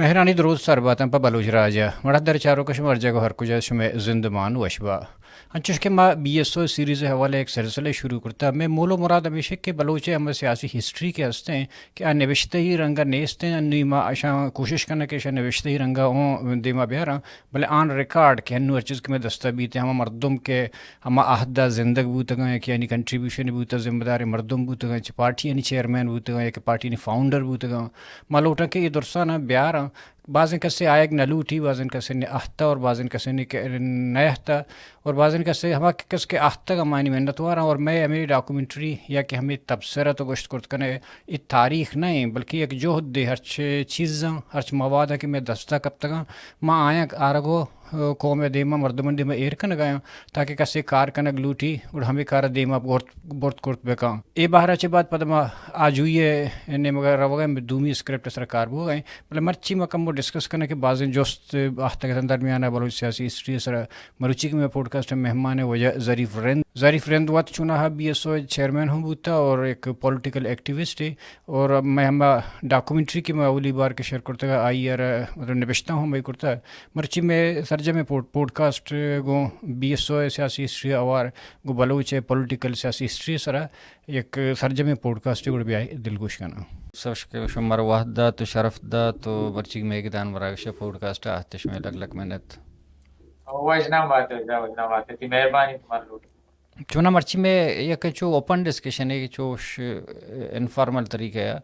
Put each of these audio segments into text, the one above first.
مہرانی درود سر باتاں پہ بلوچ راج ءَ۔ مڑاہ در چاروک شما ہر جاگہ ہر کجا شمئے زندمان وش با۔ انچوش کہ ما بی ایس او سیریز ءِ حوالہ ءَ یک سلسلہ شروع کرتا، مئے مول و مراد ہمیش کہ بلوچ ءِ ہمے سیاسی ہسٹری کہ ہستیں کہ آ نبشتہی رنگ ءَ نیستیں، نی ما اشاں کوشش کناں کہ اشاں نبشتہی رنگ ءَ اوں دیما بیاراں، بلے آن ریکارڈ کہ انوں ہر چیز کہ مئے دستا بیت، ہما مردم کہ ہما عہد ءَ زندگ بوتگاں یا کہ آنی کنٹریبیوشن بوتگ، ذمہ دار مردم بوتگاں، چہ پارٹیانی چیئرمین بوتگاں یا کہ پارٹیانی فاؤنڈر بوتگاں، ما لوٹاں کہ اے درساں بیاراں۔ بازیں کسے آیگ نہ لوٹی، بازیں کسے نے اہتا اور بازیں کسے نے کہ نہ اہتا، اور بازیں کسے ہما کس کہ اہتگ ہمانی منتواراں، اور مئے ہمے ڈاکومنٹری یا کہ ہمے تبصرہ تو گوشت کرت کنے، اے تاریخ نہ ایں، بلکہ یک جہدے، ہرچ چیزاں، ہرچ مواداں کہ مئے دستا کپتگاں، ما آیاں آرگ و قوم ءِ دیما، مردمانی دیما ایر کنگا آں، تاکہ کسے کار کنگ لوٹی گڑا ہمے کار ءَ دیما برت، برت کرت بکاں۔ اے بہر ءَ چہ بعد پدا ما آجوئی ءِ نیمگ ءَ روگ ءَ ایں، دومی اسکرپٹ ءِ سرا کار بوگ ءَ ایں۔ بلے مرچی ما کمو ڈسکس کناں کہ بازیں جست آہتگ اتاں درمیان ءَ بلوچ سیاسی ہسٹری ءِ سرا۔ مروچی کہ مئے پوڈکاسٹ ءِ مہمان ءِ وجہ ظریف رند۔ ظریف رند وت چوناہا بی ایس او ءِ چیئرمین ہم بوتا اور ایک پولیٹیکل ایکٹیوسٹ ہے۔ اور مئے ہما ڈاکومنٹری کہ مئے اولی بار کہ شیئر کرتگ، آئی ءَ را مطلب نبشتہ ہم مئے کرتگ۔ مرچی مئے سرجمیں پوڈ-، پوڈکاسٹ گوں بی ایس او ءِ سیاسی ہسٹری ءَ ہوار گوں بلوچ ءِ پولیٹیکل سیاسی ہسٹری ءِ سرا یک سرجمیں پوڈکاسٹے گڑا بیائے دلگوش کناں۔ سوش کہ شما مارا وہد دات و شرف دات و مرچی مئے گدان مراگش ءِ پوڈکاسٹ ءَ آہتے، شمئے لک لک منت۔ وژنام بات ئے، وژنام بات ئے، تئی مہربانی، تمہارا لوٹ۔ چوناہا مرچی مئے یک چو اوپن ڈسکشنے، چوش انفارمل طریقہ ءَ،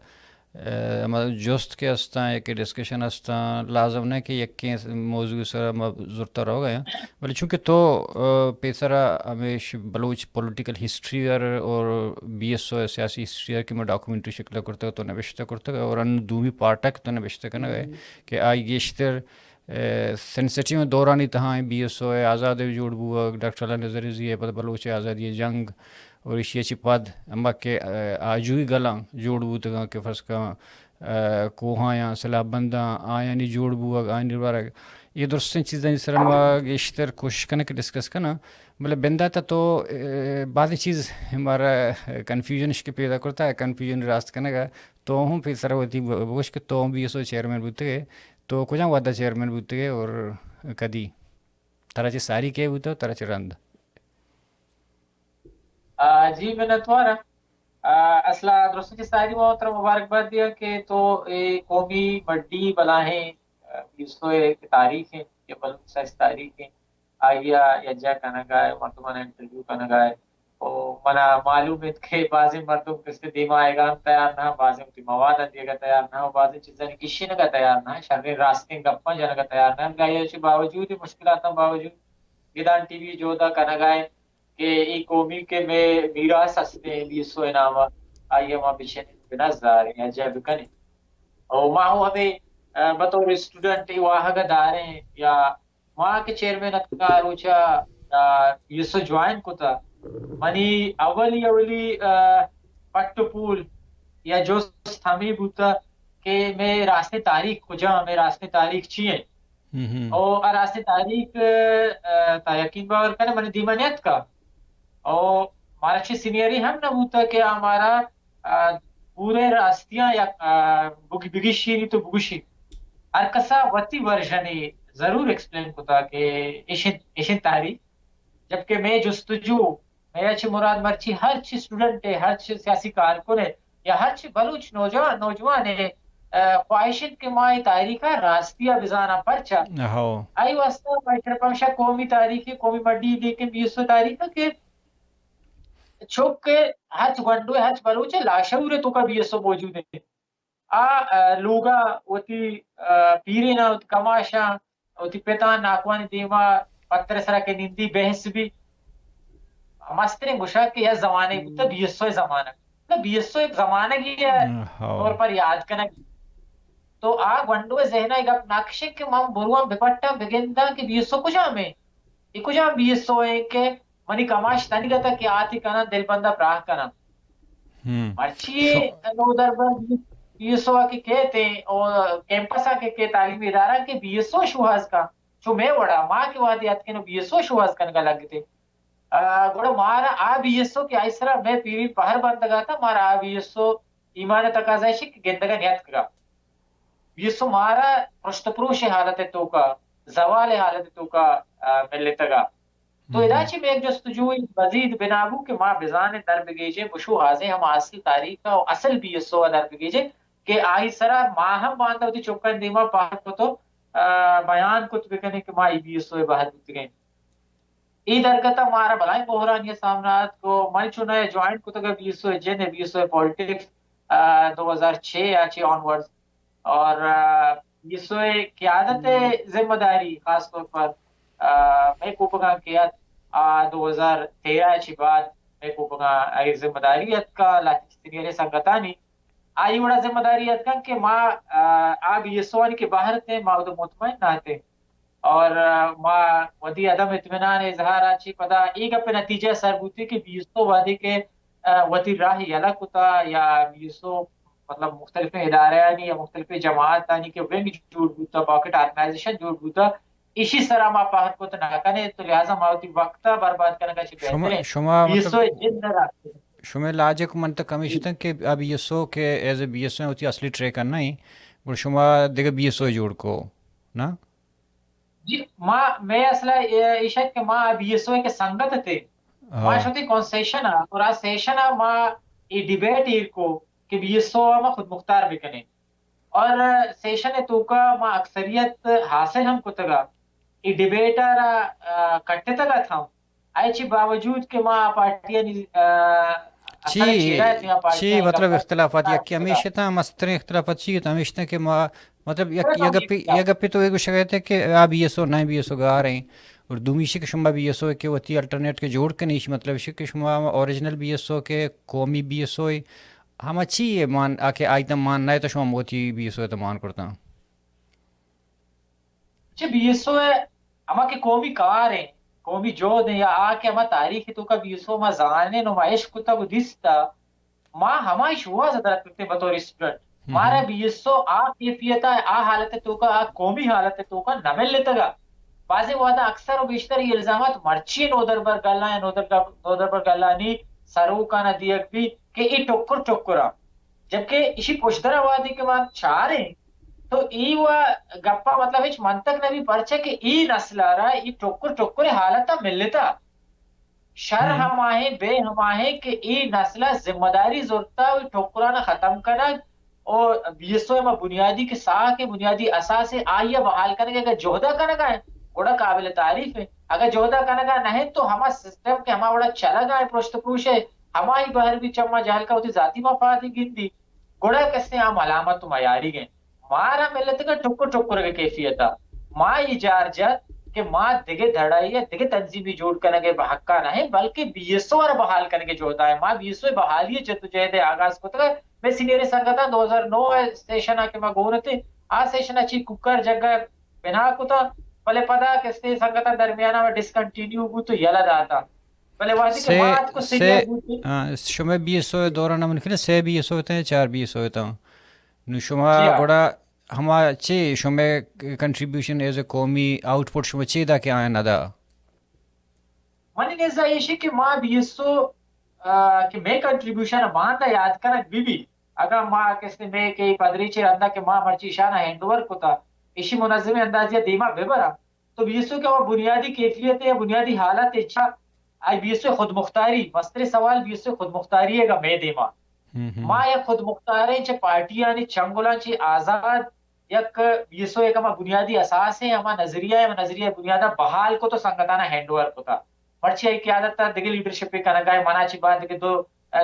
اے، ہما جست کہ استاں، یک ڈسکشن استاں، لازم نہ کہ یکیں موضوع سر ما زرتا روگ ءَ آں۔ بلے چونکہ تو، اے، پیسرا ہمیش بلوچ پولیٹیکل ہسٹری ءَ اور بی ایس او ءِ سیاسی ہسٹری ءَ کہ ما ڈاکومنٹری شکل ءَ کرتگ، تو نبشتہ کرتگ اور ان دومی پارٹ ءَ کہ تو نبشتہ کنگ ءَ ئے کہ آئی گیشتر اے، سینسیٹیو دورانی تہا ایں، بی ایس او ءِ آزاد جوڑ بوگ، ڈاکٹر اللہ نظر رضی ءِ پد بلوچ ءِ آزادی ءِ جنگ، اور ایشی ءَ چہ پد ہما کہ، اے، آجوئی گلاں جوڑ بوتگاں کہ فرض کن، اے، کوہایاں، سلاہ بنداں، آیانی جوڑ بوگ، آیانی ورگ، اے درستیں چیزانی سرا ما گیشتر کوشش کناں کہ ڈسکس کناں۔ بلے بندات ءَ تو، اے، بعضی چیز مارا کنفیوژن اش کہ پیدا کرتا، کنفیوژن راست کنگ ءَ تو ہم پیسرا وتی بگوش کہ تو ہم بی ایس او چیئرمین بوتگ ئے۔ تو کجام وھد ءَ چیئرمین بوتگ ئے اور کدی؟ ترا چہ ساری کئے بوتگ، ترا چہ رند؟ آ، جی، منتوار آں۔ آ، اصلا درستاں چہ ساری ما ترا مبارکباد دیاں کہ تو اے قومی مڈی بلاہیں، آ، بی ایس او ءِ تاریخ ایں یا بلوچ سیاسی تاریخ ایں، آئی ءَ یکجا کنگ ءَ ئے، مردماں انٹرویو کنگ ءَ ئے۔ او منا معلوم انت کہ بازیں مردم کسے دیما آیگ ءَ ہم تیار نہ، بازیں وتی مواد ءَ دیگ ءَ تیار نہ، بازیں چیزانی گیشینگ ءَ تیار نہ، شریں راستیں گپاں جنگ ءَ تیار نہ، بلے آئی ءَ چہ باوجود، مشکلاتاں باوجود گدان ٹی وی جہد ءَ کنگ ءَ انت کہ اے قومی کہ مئے میراث ہستیں بی ایس او ءِ نام ءَ، آئی ءَ ما بچنیں، بنزاریں یا جا بکنیں۔ او ما ہوں ہمے، آ، بطور اسٹوڈنٹ اے واہگ ءَ داریں یا ما کہ چیئرمین اتکگاں آ روچ ءَ، آ، بی ایس او جوائن کتہ، منی اولی، اولی، آ، پٹ و پول یا جست ہمے بوتہ کہ مئے راستیں تاریخ کجا، مئے راستیں تاریخ چی ایں؟ ہم ہم۔ او آ راستیں تاریخ، آ، تا یقین باور کنے منی دیما نیتکہ۔ او مارا چہ سینئری ہم نہ بوتہ کہ آ مارا آ، پورے راستیاں یک، آ، بگ-، بگشینیت و بگوشیت۔ ہر کسا وتی ورژنے ضرور ایکسپلین کتا کہ ایشن، ایشن تاریخ۔ جبکہ مئے جستجو، مئے چہ مراد مرچی ہر چی اسٹوڈنٹ ہے، ہر چی سیاسی کارکن ہے، یا ہر چی بلوچ نوجوان، نوجوان ہے، آ، خواہش انت کہ ما اے تاریخ ءَ راستی ءَ بزاناں۔ پرچا؟ ہو۔ آئی واسطہ ما اشرا پمشا قومی تاریخ ہے، قومی مڈی لیکن بی ایس او تاریخ ہے کہ چک ءِ ہرچ گونڈو ءِ ہرچ بلوچ ءِ لاشعور ءِ توکا بی ایس او موجود انت۔ آ، آ، لوگا وتی، آ، پیریناں، وتی کماشاں، وتی پتاں، ناکوانی دیما پتر ءِ سرا کہ نندی بحث بی۔ مستریں گوشگ کہ یک زمانگ بوتہ بی ایس او ءِ زمانگ۔ نہ، بی ایس او یک زمانگے ءِ ہاں۔ طور پر یاد کنگ۔ تو آ گونڈو ءِ ذہن ءَ اے گپ نقش انت کہ من برواں بپٹاں بگنداں کہ بی ایس او کجام انت؟ اے کجام بی ایس او انت کہ منی کماش تنیگتہ کہ آتی کناں دلبند ءَ پراہ کناں؟ ہم۔ مرچی شو- نودربر بی ایس او ءَ کہ کیت انت، او کیمپس ءَ کہ کیت تعلیمی ادارہ کہ بی ایس او شوہاز کن، چو مئے وڑا ما کہ وہدے اتکیں بی ایس او شوہاز کنگ ءَ لگتیں۔ آ، گڑا مارا آ بی ایس او کہ آئی سرا مئے پیری پہر بندگ ءَ اتاں، مارا آ بی ایس او ایمان ءِ تقاضا اش کہ گندگ ءَ نیاتکگ ءَ۔ بی ایس او مارا پرشت پروش حالت توکا، زوال حالت توکا، آ، ملتگا۔ تو ادا چی میگ جستجوی مزید بنا بو کہ ما بزانیں در بگیجیں، بشو حاضیں ہم اصل تاریخ و اصل بی ایس او در بگیجیں کہ آئی سرا ما ہم باندا وتی چکن دیما پاک کتو، آ، بیان کت بکنیں کہ ما ای بی ایس او بہر بوتگیں۔ ای درگت مارا بلائیں بحرانی سامنا ات کو من چون جوائن کتگا بی ایس او جن، بی ایس او پالیٹکس، آ، دو ہزار چھ یا چھ آنورڈز۔ اور، آ، بی ایس او قیادت ذمہ داری خاص طور پر، آ، میں کوپگاں کیت، آ، دو ہزار تیرہ چی بعد میں کوپگاں اے ذمہ داری ات کا لہتے سینئر سنگتانی آئی وڑا ذمہ داری ات کن کہ ما، آ، آ بی ایس او آنی کہ بہر تے ما ادو مطمئن نہ تے۔ اور، آ، ما وتی عدم اطمینان اظہار آ چی پدا ای گپ نتیجہ سر بوتی کہ بی ایس او وادی کہ، آ، وتی راہ یلہ کتا یا بی ایس او مطلب مختلف ادارہ آنی یا مختلف جماعت آنی کہ ونگ جوڑ بوتا، پاکٹ آرگنائزیشن جوڑ بوتا، ایشی سرا ما پہر کت نہ کنے، تو لہذا ما وتی وقت برباد کنگا چی شما، بہتریں۔ شما بی ایس او مطلب جند نہ رکھتے۔ شمئے لاجک من تک ہمیش اتنت کہ آ بی ایس او کہ ایز اے بی ایس او وتی اصلی ٹریک نہ ایں، گڑا شما دگہ بی ایس او جوڑ کو، نا؟ جی، ما، میں اصلا ایشت کہ ما بی ایس او کے سنگت تھے۔ ہاں۔ ما شتی کون سیشن آ، اور آ سیشن آ ما یہ ڈیبیٹ ایر کو کہ بی ایس او ما خود مختار بکنے۔ اور سیشن توکا ما اکثریت حاصل ہم کتگا۔ یہ ڈیبیٹ آ را، آ، کٹتگا تھا۔ آئی چی باوجود کہ ما پارٹیانی، آ، چی، اثر چیرا اتنی پارٹیانی چی مطلب گپا اختلافات آ، یکی ہمیش اتاں، مستریں اختلافات چی اتاں، ہمیش اتاں کہ ما، مطلب یک، یک گپی، یک گپی تو یہ گوشگ ات کہ آ بی ایس او، نہ بی ایس او گار ایں، اور دومی ایشی کہ شما بی ایس او کہ وتی الٹرنیٹ کے جوڑ کنی، ایشی مطلب ایشی کہ شما اوریجنل بی ایس او کے قومی بی ایس او ہما چی مان، آ کہ آئی تاں مان نہ تو شما وتی بی ایس او تاں مان کرتاں۔ چہ بی ایس او ء ہما کہ قومی کار ایں، قومی جہد ایں، یا آ کہ ہما تاریخ توکا بی ایس او ما زانیں و ما عشق کتگ و دیستا، ما ہمائی شوہاز ء درکتیں بطور اسٹوڈنٹ۔ ہم۔ مارا بی ایس او آ کیفیت ء، آ حالت توکا، آ قومی حالت توکا نہ ملتگا۔ بازیں وہدا اکثر و بیشتر یہ الزامات مرچی نودربر گلاں، نودربر، نودربر گلانی سروکانا دیگ بی کہ ای ٹکر ٹکر آ۔ جبکہ ایشی پشدر وہدے کہ ما چاریں تو ای و گپا مطلب ہچ منطق نہ بی، پرچہ کہ ای نسل ء را ای ٹکر ٹکر حالت ء ملتا۔ شر ہم۔ ہماہیں، بے ہماہیں کہ ای نسل ء ذمہ داری زرتا و ٹکران ختم کنگ و بی ایس او ما بنیادی کہ ساہ کہ بنیادی اساس ہے، آئی ء بحال کنگ اگر جہدا کنگا ہے، گڑا قابل تعریف ہے۔ اگر جہدا کنگا نہیں تو ہما سسٹم کہ ہما وڑا چلگا ہے، پرشت پروش ہے، ہمائی بہر بی چما جہل کا ہوتی ذاتی مفاد گندی۔ گڑا کسے آ ملامت و میاریگ انت۔ مارا ملتگا ٹکر ٹکرگے کیفیتا۔ ما ای جار جت کہ ما دگہ دھڑائی یا دگہ تنظیمی جوڑ کنگے بحقا نہ ہیں، بلکہ بی ایس او را بحال کنگے جہدا ہیں۔ ما بی ایس او بحالی جدوجہد آغاز کتگا۔ میں سینئر سنگتاں دو ہزار نو سیشن آ کہ ما گون تھے، آ سیشن آ چی کوکر جگہ بنا کتا، بلے پدا کسے سنگتاں درمیانا ڈسکنٹینیو بوت و یلہ داتا۔ بلے وہدے کہ سے، ما اتکو سے، سینئر بوتیں۔ آ، شمئے بی ایس او دوران من کنے سے بی ایس او تھے، چار بی ایس او تھے۔ نو شما جی ہاں۔ گڑا ہما چے شمئے کنٹریبیوشن ایز اے قومی آؤٹ پٹ شما چے دا کہ آیاں نہ دا؟ منی نزا ایشی کہ ما بی ایس او، آ، کہ مئے کنٹریبیوشن باندا یاد کنگ بی بی۔ اگاں ما کسے مئے کہ پدریچے رندا کہ ما مرچی شانا ہینڈ اوور کتا، ایشی منظم اندازی دیما ببرا۔ تو بی ایس او کہ ہما بنیادی کیفیت یا بنیادی حالت ہے چا، آئی بی ایس او خود مختاری، مستر سوال بی ایس او خود مختاری ہے گا مئے دیما۔ ہم ہم۔ ما یک خود مختاریں چہ پارٹیانی چنگلاں چہ آزاد یک بی ایس او یک ہما بنیادی اساس ہے، ہما نظریہ ہے، ہما نظریہ بنیادہ بحال کو تو سنگتانا ہینڈ اوور کتا۔ مرچی آئی قیادت تا دگہ لیڈرشپ کنگا ہے، منا چی بعد دگہ دو،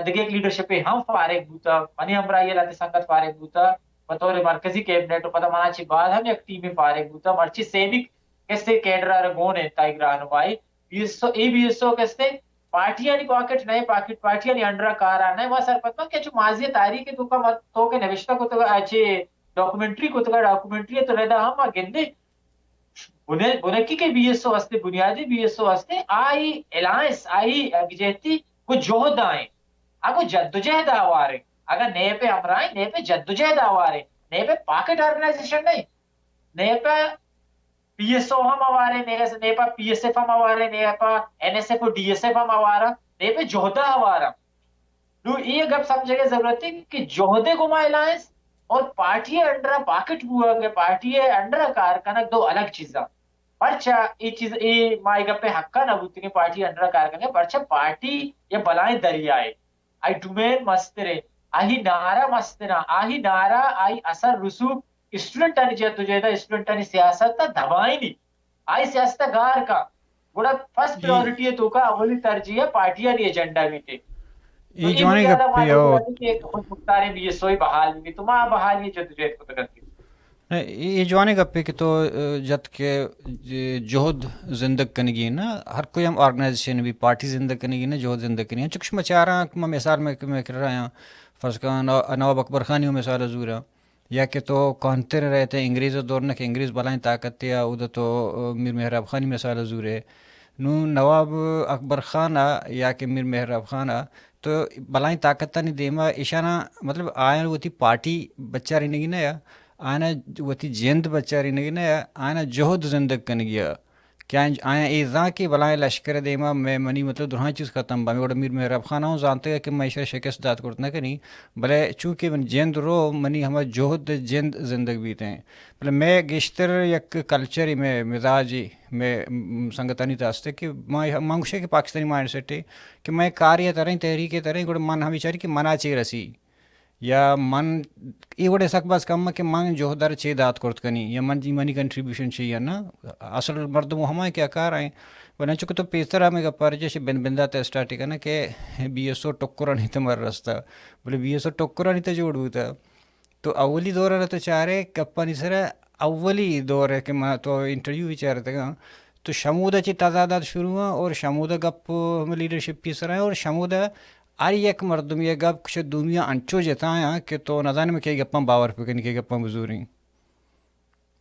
دگہ یک لیڈرشپ ہم فارغ بوتا، منی ہمراہی لہتے سنگت فارغ بوتا، بطور مرکزی کیبنٹ و پدا منا چی بعد ہم یک ٹیم فارغ بوتا، مرچی سیوک کسے کیڈر ء گون انت، آئی راہنمائی۔ Be S O, a be S او کسے پارٹیانی پاکٹ نہ، پاکٹ پارٹیانی انڈر کار ء نہ، ما سرپد بن کہ چو ماضی تاریخ تو کا تو کہ نوشتہ کتگ، اچے ڈاکومنٹری کتگ، ڈاکومنٹری تو ردا ہم گندے بنے-، بنکی کہ بی ایس او ہستے، بنیادی بی ایس او ہستے، آئی الائنس، آئی یکجہتی کو جہد آئیں، اگو جدوجہد آواریں، اگا نیپ ہمراہیں، نیپ جدوجہد آواریں، نیپ پاکٹ آرگنائزیشن نہیں، نیپ پی ایس او ہم ہوارے، نیز-، نیپا پی ایس ایف ہم ہوارے، نیپا این ایس ایف و ڈی ایس ایف ہم ہوارا، نیپے جہدا ہوارا۔ نو اے گپ سمجھگے ضرورت ہے کہ جہدے گما الائنس، اور پارٹی ءِ انڈر ءَ پاکٹ بوگ ءُ پارٹی ءِ انڈر ءَ کار کنگ دو الگ چیزاں۔ پرچا اے چیز، اے ما اے گپ ءِ حق ءَ نہ بوتگیں پارٹی ءِ انڈر ءَ کار کنگ ءَ، پرچا پارٹی یک بلاہیں دریائے، آئی ڈومین مستریں، آئی نعرہ مستراں، آئی نعرہ، آئی اثر رسوخ اسٹوڈنٹانی جدوجہد ءَ، اسٹوڈنٹانی سیاست ءَ دبائینی، آئی سیاست ءَ گار کا۔ گڑا فرسٹ جی۔ پرائیورٹی ءِ توکا اولی ترجیح ءَ پارٹیانی ایجنڈا بیتے۔ تو اے اے جوانیں بنیاد ءَ ما گپے لوگ ہو۔ کہ خود مختاریں بی ایس او بحال بی، تو ما بحالی جدوجہد کتگ انت۔ نہ، اے، اے جوانیں گپے کہ تو، ء، جت کہ ج-، جہد زندگ کنگی نا، ہر کوئی ہم آرگنائزیشن بی، پارٹی زندگ کنگی نا، جہد زندگ کنگی نا۔ چونکہ شما چاراں کہ ما مثال میں، میں کر رہا ہاں، فرض کن نو-، نواب اکبر خان ہی مثال زورا، یا کہ تو کانتر رہتے انگریز دور نہ کہ انگریز بلائیں طاقت یا اود تو، ء، میر محراب خان ہی مثال زورے۔ نو نواب اکبر خان ء یا کہ میر محراب خان ء تو بلائیں طاقتانی دیما ایشاناں، مطلب، آیاں وتی پارٹی بچارینگی نہ یا، آیاں وتی جند بچارینگی نہ یا، آیاں جہد زندگ کنگی ء۔ کہ آیاں، آیاں اے زان کہ بلائیں لشکر ء دیما میں، منی، مطلب، درہاں چیز ختم با۔ میں گڑا میر محراب خان ہوں زانتے کہ میں ایشرا شکست دات کرت نہ کنی، بلے چونکہ من جند رو، منی ہما جہد جند زندگ بیتے ہیں۔ بلے میں گیشتر یک کلچری، میں مزاجی، میں، م-، سنگتانی داستے کہ ما، ما گوشے کہ پاکستانی مائنڈ سیٹ ہے کہ میں کاری تریں، تحریک تریں، گڑا من ہمیں چاری کہ منا چے رسی۔ یا من اے وڑے سک بس کم کہ من جہدر چے دات کرت کنی یا من جی منی کنٹریبیوشن چے یا نا۔ اصل مردم ہما کہ کار ہیں۔ بلے چونکہ تو پیسر ہمیں گپار جیسے بن بندا تے اسٹارٹ کرنا کہ بی ایس او ٹکرانی تے مر رستا۔ بلے بی ایس او ٹکرانی تے جوڑ بوتا۔ تو اولی دور ء تو چارے گپانی سر ء، اولی دور ء کہ ما تو انٹرویو بھی چارتگاں، تو شمود ء چہ تضادات شروع آں اور شمود ء گپ ہم لیڈرشپ ء سر ء اور شمود ء ہر یک مردمی ء گپ کش دومی ء انچو جتایاں کہ تو نزانے میں کئی گپاں باور بکنی، کئی گپاں بزوریں۔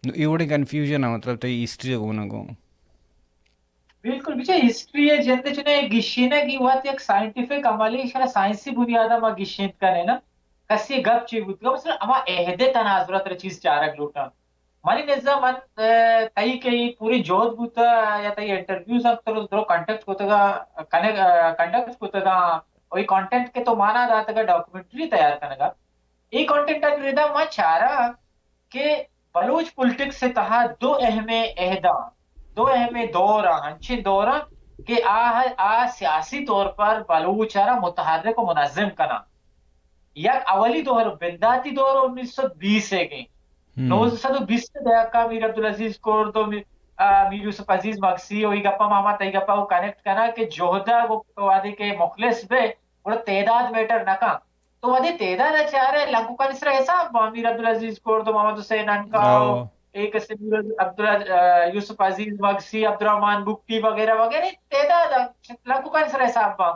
نو اے وڑیں کنفیوژن ء مطلب تئی ہسٹری ء گون ء گوں۔ بالکل، بچار ہسٹری ء جند چنے گشینگ ای وت یک سائنٹیفک عملے، ایشرا سائنسی بنیاد ء ما گشینت کنیں نا۔ کسی گپ چی بوتگا، مثلا ہما عہد ء تناظرات را چیز چارگ لوٹاں۔ منی نزا من، ء، تئی کہ پوری جہد بوتا یا تئی انٹرویوز ہم تو درو کنڈکٹ کتگا، کنگ-، ء، کنڈکٹ کتگا، و ای کانٹینٹ کہ تو مانا داتگا ڈاکومنٹری تیار کنگا۔ ای کانٹینٹ انی ردا ما چارا کہ بلوچ پولیٹکس ء تہا دو اہمیں عہداں، دو اہمیں دوراں، انچیں دوراں کہ آ، آ سیاسی طور پر بلوچ ء را متحرک و منظم کناں۔ یک اولی دور، بنداتی دور انیس سد بیس ء گیں۔ ہم۔ نوزدہ سد و بیست ء دہکا میر عبدالعزیز کرد و می-، آ، میر یوسف عزیز مگسی و ای گپا ما، ما تئی گپا و کنیکٹ کناں کہ جہدا گو وہدے کہ مخلص بے، گڑا تعداد میٹر نہ کن۔ تو وہدے تعداد ء چارئے، لنککانی سرا حساب باں، میر عبدالعزیز کرد و محمد حسین عنقا و ہو۔ اے کسے میر عبدالعز-، ء، یوسف عزیز مگسی، عبدالرحمن بگٹی وغیرہ وغیرہ تعداد ء لنککانی سرا حساب باں۔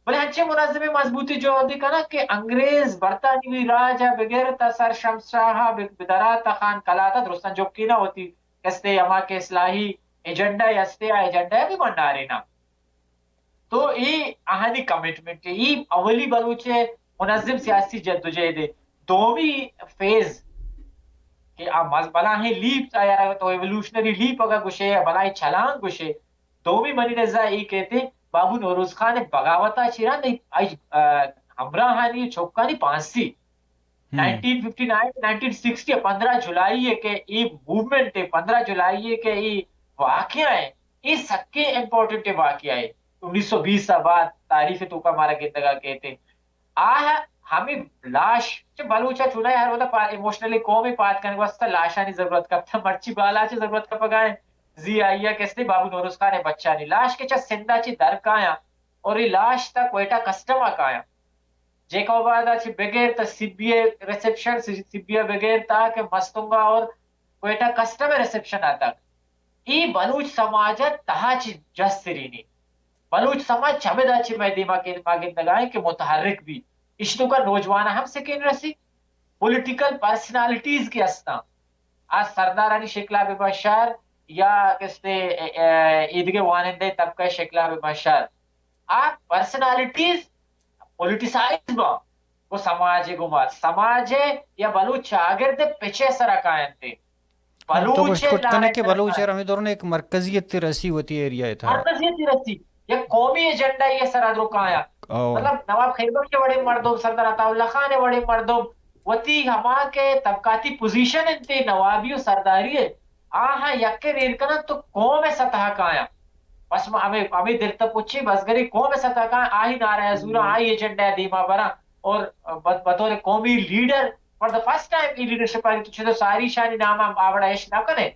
بلے انچیں منظمیں مضبوطیں جہدے کناں کہ انگریز برطانوی راج ء بگر تا سر شمس شاہ ء بہ، بہ درا تا خان قلات ء درستاں جکیناں وتی کستے ہما کہ اصلاحی ایجنڈا ء ہستے آ ایجنڈا ء بھی بنڈاریناں۔ تو اے آہانی کمٹمنٹ ء، اے اولی بلوچ ء منظم سیاسی جدوجہد ء۔ دومی فیز کہ آ مز-، بلاہیں لیپ، آ یارا تو ایولوشنری لیپ اگا گوشے یا بلاہیں چھلانگ گوشے، دومی منی نزا اے کہتے بابو نوروز خان ء بغاوت ء چیرا نہیں، آئی، آ، ہمراہانی چوکانی پانسی۔ ہم۔ Nineteen fifty nine, nineteen sixty, پندرہ جولائی ء کہ اے موومنٹ ء، پندرہ جولائی ء کہ اے واقعہ ء، اے سکیں امپورٹنٹ واقعہ ء۔ انیس سو بیس ء بعد تاریخ ء توکا مارا گندگا کیت۔ آ ہمیں لاش چہ بلوچ ء چوناہا ہر وھدا پا-، ایموشنلی قوم ء پاد کنگ واسطہ لاشانی ضرورت کپتہ، مرچی بالاچ ء ضرورت کپگا انت۔ زی آئی ء کستے بابو نوروز خان ء بچانی لاش کہ چہ سندھ ء چہ در کایاں اور اے لاش تا کوئٹہ کسٹم ء کایاں۔ جیکب آباد ء چہ بگر تا سبی ء ریسپشن، سبی ء بگر تا کہ مستونگ ء اور کوئٹہ کسٹم ء ریسپشن ء تک۔ اے بلوچ سماج ء تہا چہ جسترینی۔ بلوچ سماج چمدا چہ مئے دیما کہ ما گندگا ایں کہ متحرک بی۔ اشی توکا نوجوان ہم سکین رسی، پولیٹیکل پرسنالٹیز کہ ہستاں، آ سردارانی شکلا بہ بشار یا کستے، اے، اے، ایدگہ وانندہ طبقہ شکلا بہ بشار۔ آ پرسنالٹیز پولیٹیسائز با، گو سماج گما، سماج یا بلوچ چاگرد پچے سرا کاینتے۔ تو بلوچ گوشت کت کنے کہ لاحق بلوچ رکھا۔ ہمیں دوران ایک مرکزیت رسی ہوتی ایریا تھا۔ مرکزیت رسی، یک قومی ایجنڈا یہ سرا درو کایا۔ او۔ مطلب نواب خیر بخش وڑے مردم، سردار عطا اللہ خان وڑے مردم، وتی ہما کہ طبقاتی پوزیشن انت، نوابی و سرداری ء، آہاں یکے ایر کنن تو قوم ء سطح ء کایاں۔ بس ما ہمیں، ہمیں درتہ پچیں بزگریں قوم ء سطح ء کایاں، آہی نعرہ ء زوراں، آہی ایجنڈا ء دیما براں اور بط-، بطور قومی leader for the first time ای لیڈرشپ آئی تو چدو ساری شانی نام ہم آوڑا اش نہ کنے۔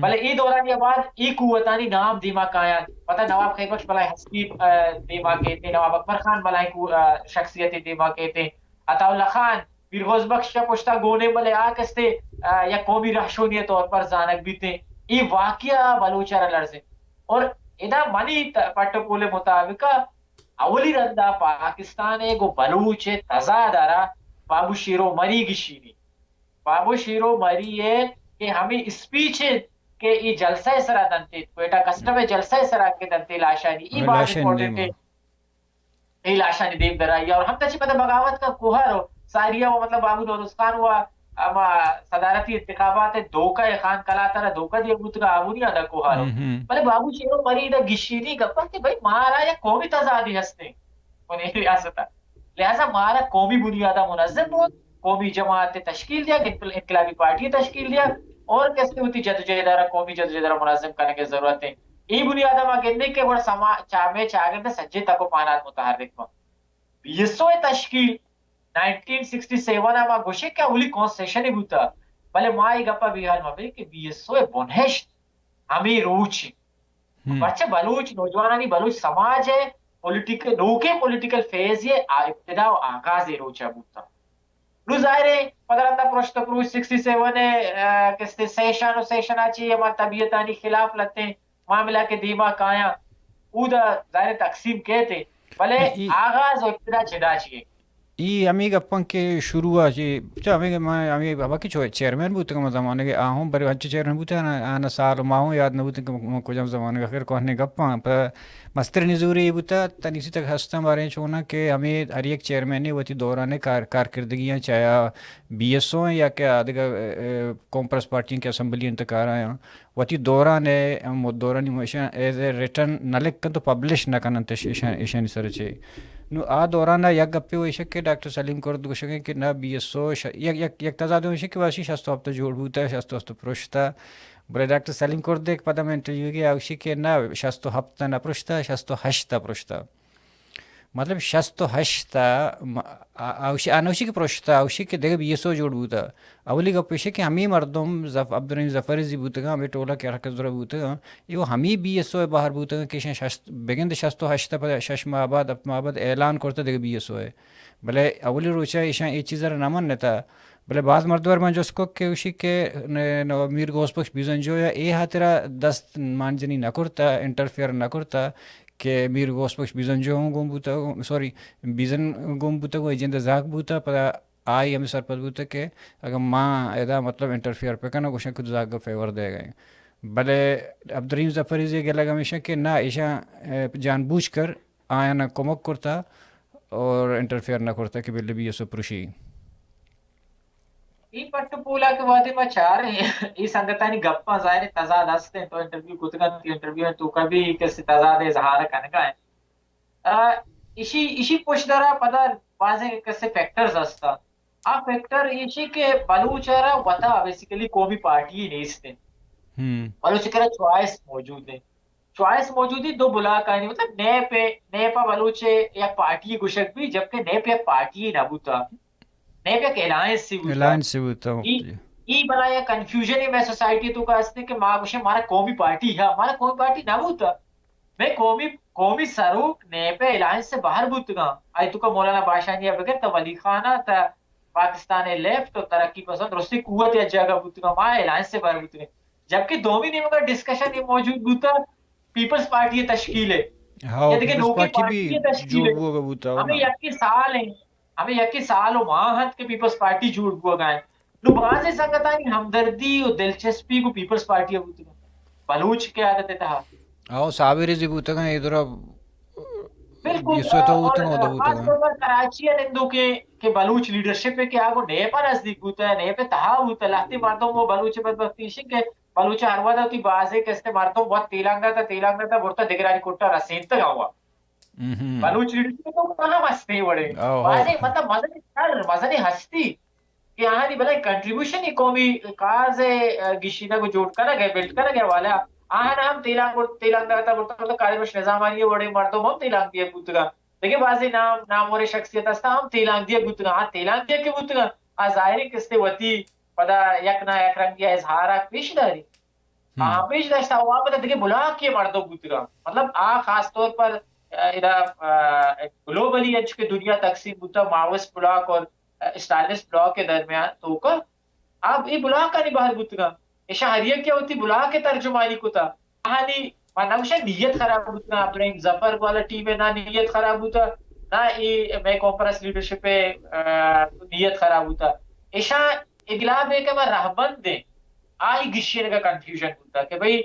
بلے ای دورانی بعد ای قوتانی نام دیما کایاں۔ پتہ نواب خیر بخش بلائیں ہستی، آ، دیما کیتے، نواب اکبر خان بلائیں کو-، آ، شخصیت دیما کیتے، عطا اللہ خان، میر غوث بخش چہ پشتا گونے بلے آ کستے، آ، یک قومی رہشونی طور پر زانگ بیتے۔ ای واقعہ بلوچ را لرزے۔ اور ادا منی ت-، پٹ و پول مطابق اولی رندا پاکستان ء گوں بلوچ ء تضاد ء را بابو شیرو مری گشینی۔ بابو شیرو مری ء کہ ہمے اسپیچ ء کہ ای جلسہ ء سرا دنتے، کوئٹہ کسٹم ء جلسہ ء سرا کہ دنتے لاشانی، ای باز امپورٹنٹ ء۔ ای لاشانی دیم درائی اور ہم تچی پتہ بغاوت کا کوہر و ساریا و مطلب بابو نوروز خان و اما صدارتی انتخابات ء دھوکہ ء خان کلات ء را دھوکہ دیگ بوتگ ء آ بنیاد ء کوہارو۔ بلے بابو شیرو مری ادا گشینی گپ انت کہ بھئی مارا یک قومی تضادی ہستیں پنی ریاست ء۔ لہذا مارا قومی بنیاد ء منظم بوت، قومی جماعت ء تشکیل دیگ، انقل-، انقلابی پارٹی ء تشکیل دیگ اور کسے وتی جدوجہد ء را قومی جدوجہد ء را منظم کنگ ء ضرورت انت۔ اے بنیاد ء ما گندیں کہ گڑا سما-، چا-، مئے چاگرد ء سجیں تک و پہنات متحرک بنت۔ بی ایس او ء تشکیل نائنٹین سکسٹی سیون ء ما گوشیں کہ اولی کانسٹیٹیوشن بوتگ، بلے ما اے گپ ء بے حال مہ بیں کہ بی ایس او ء بنہشت ہمے روچ انت۔ پرچہ بلوچ نوجوانانی، بلوچ سماج ء پولیٹیکل، نوکیں پولیٹیکل فیز ء آ-، ابتدا و آغاز ء روچ ء بوتگ۔ نوں ظاہر ہے پدا رندا پرشت پروش سکسٹی سیون ء، آ، کستے سیشن و سیشن ء چی ہما طبیعتانی خلاف لتیں معاملہ کہ دیما کایاں، اودا ظاہر تقسیم کیت، بلے نہ، ای، آغاز و ابتدا جدا چیئے۔ ای ہمے گپاں کہ شروع ء چہ، چہ ہمے ما ہمے ہما کہ چو-، چیئرمین بوتگ ہما زمانگ ء آ ہوں برے انچو چیئرمین بوتگ، آنا، آنا سال و ماہ ہوں یاد نہ بوتگ کہ ما کجام زمانگ ء آخر کوہنیں گپاں۔ پہ مستریں زورے اے بوتگ، تنیسی تک ہستاں باریں چوناں کہ ہمے ہر یک چیئرمین ء وتی دوران ء کار-، کارکردگیاں چاہے آ بی ایس او ایں یا کہ آ دگہ، ا، ا، قوم پرست پارٹی ایں کہ اسمبلی انت کار آیاں۔ وتی دوران ء ہم دورانی ایشاں ایز اے ریٹن نہ لکھ انت و پبلش نہ کن انت ایش-، ایشاں-، ایشانی سر ء چہ۔ نوں آ دوران ء یک گپے و ایش کہ ڈاکٹر سلیم کرد گوشگ ء کہ نہ بی ایس او ش-، یک، یک، یک تضاد ایش کہ واشی شست و ہپت ء جوڑ بوتہ، شست و ہپت ء پرشتہ۔ بلے ڈاکٹر سلیم کرد ء پدا من انٹرویو گے آ گوشی کہ نہ شست و ہپت ء نہ پرشتہ، شست و ہشت ء پرشتہ۔ مطلب شست و ہشت ء م-، آ-، آ-، اوشی، آ نوشی کہ پرشتہ، اوشی کہ دگہ بی ایس او جوڑ بوتہ۔ اولی گپ ایش کہ ہمے مردم ظف-، عبدالرحیم ظفر زی بوتگاں، ہمے ٹولہ کہ حرکت زرہ بوتگاں، ایو ہمے بی ایس او ء بہر بوتگاں کہ ایشاں شست، بگند شست و ہشت ء پد شش ماہ بعد، ہپت ماہ بعد اعلان کرتہ دگہ بی ایس او ء۔ بلے اولی روچ ء ایشاں اے چیز ء را نہ منتہ۔ بلے باز مردم ء من جست کت کہ اوشی کہ ن-، ن-، میر غوث بخش بیزنجو ء اے ہاترا دست مانجنی نہ کرتہ، انٹرفیئر نہ کرتہ کہ میر غوث بخش بیزنجو ہوں گون بوتہ، سوری، بیزن گون بوتہ، گوں اے جند ء زہگ بوتہ، پدا آئی ہمے سرپد بوتہ کہ اگاں ما ادا مطلب انٹرفیئر پہ کناں، گوشاں کہ تو زہگ ء فیور دئیگ ء ئے۔ بلے عبدالرحیم ظفری زی ء گلگ ہمیش انت کہ نہ، ایشاں، ء، جان بوجھ کر آیاں کمک کرتہ اور انٹرفیئر نہ کرتہ کہ بلے بی ایس او پروشی۔ اے پٹ ء پول ء کہ وہدے ما چاریں، اے سنگتانی گپاں ظاہر انت تضاد ہست انت، تو انٹرویو کتگ انت، انٹرویو ء توکا بھی کسی تضاد ء اظہار کنگا انت۔ آ، ایشی، ایشی پشدارا پدا بازیں کسے فیکٹرز ہست انت۔ آ فیکٹر ایشی کہ بلوچ ء را وتا بیسیکلی قومی پارٹی نیست انت۔ بلوچ ء کرا چوائس موجود انت۔ چوائس موجود انت دو بلاک آنی، مطلب نیپ ء، نیپ ء بلوچ ء یک پارٹی گوشگ بی، جبکہ نیپ یک پارٹی نہ بوتا۔ نیپ یک الائنس بوتا۔ الائنس بوتا۔ ای، ای بلا یک کنفیوژن مئے سوسائٹی توکا ہست کہ ما گوشیں مارا قومی پارٹی ہے، مارا قومی پارٹی نہ بوتا۔ مئے قومی، قومی سروک نیپ ء الائنس سے باہر بوتگاں۔ آئی توکا مولانا باشانی ء بگر تا ولی خان ء تا پاکستان ء لیفٹ و ترقی پسند درستی قوت یا جگہ بوتگاں، ما الائنس سے باہر بوتگیں۔ جبکہ دومی نیمگا ڈسکشن یہ موجود بوتا پیپلز پارٹی ء تشکیل ء۔ ہاں، یا دیکھیں پیپلز نوکیں پارٹی بھی پارٹی ء تشکیل جوڑ ء۔ بوگا بوتا ہمیں ہونا۔ یکی سال ہیں، ہمیں یکی سال و ماہ انت کہ پیپلز پارٹی جوڑ بوگا ہیں۔ نو بازیں سنگتانی ہمدردی و دلچسپی گوں پیپلز پارٹی ء بوتگ انت۔ بلوچ قیادت ء تہا۔ او صابر زی بوتگ انت، اے درا بالکل، بی ایس او تو بوتگ انت، اودا بوتگ خاص انت۔ طور پر کراچی ء نندوکیں کہ بلوچ لیڈرشپ ء کہ آ گوں نیپ ء نزدیک بوتگ، نیپ ء تہا بوتگ، لہتے مردم وہ بلوچ ء بدبختی ایش انت کہ بلوچ ء ہر وہد ء وتی بازیں کستے مردم وت تیلانگ داتا، تیلانگ داتا، برتا دگرانی کٹا رسینتگ آوا۔ بلوچ لیڈرشپ تو کہاں ہستے وڑے۔ او، او۔ بازیں مطلب مزنیں سر، مزنیں ہستی۔ کہ آہانی بلائیں کنٹریبیوشن ای قومی کاز ءِ، آ، گیشینگ و جوڑ کنگ ءِ، بلڈ کنگ ءِ حوالہ ءَ آہاں ہم تیلانک برت، تیلانک داتا برتا، مطلب قادر بخش نظامانی وڑیں مردم ہم تیلانک دیگ بوتگاں۔ دگہ بازیں نام، نامور شخصیت ہستاں ہم تیلانک دیگ بوتگاں۔ آ تیلانک دیگ کہ بوتگاں، آ ظاہریں کہ استے وتی پدا یک نہ یک رنگی اظہار ءَ پیش داری۔ ہاں، پیش داشتہ۔ و آ پدا دگہ بلاک کے مردم بوتگاں۔ مطلب آ خاص طور پر، آ، ادا، آ، گلوبلی انچو کہ دنیا تقسیم بوتا، ماوس بلاک اور، آ، اسٹالنسٹ بلاک کے درمیان توکا اب اے بلاک آنی بہر بوتگاں۔ ایشاں ہر یکے وتی بلاک ءِ ترجمانی کتا۔ آہانی، من نہ گوشاں نیت خراب بوتگاں، عبدالرحیم ظفر والا ٹیم ءِ نہ نیت خراب بوتا، نہ اے مئے قوم پرست لیڈرشپ ءِ، آ، نیت خراب بوتا۔ ایشاں انقلاب ءِ کہ ما رہبند ایں، آئی گشینگ ءَ کنفیوژن بوتا کہ بھئی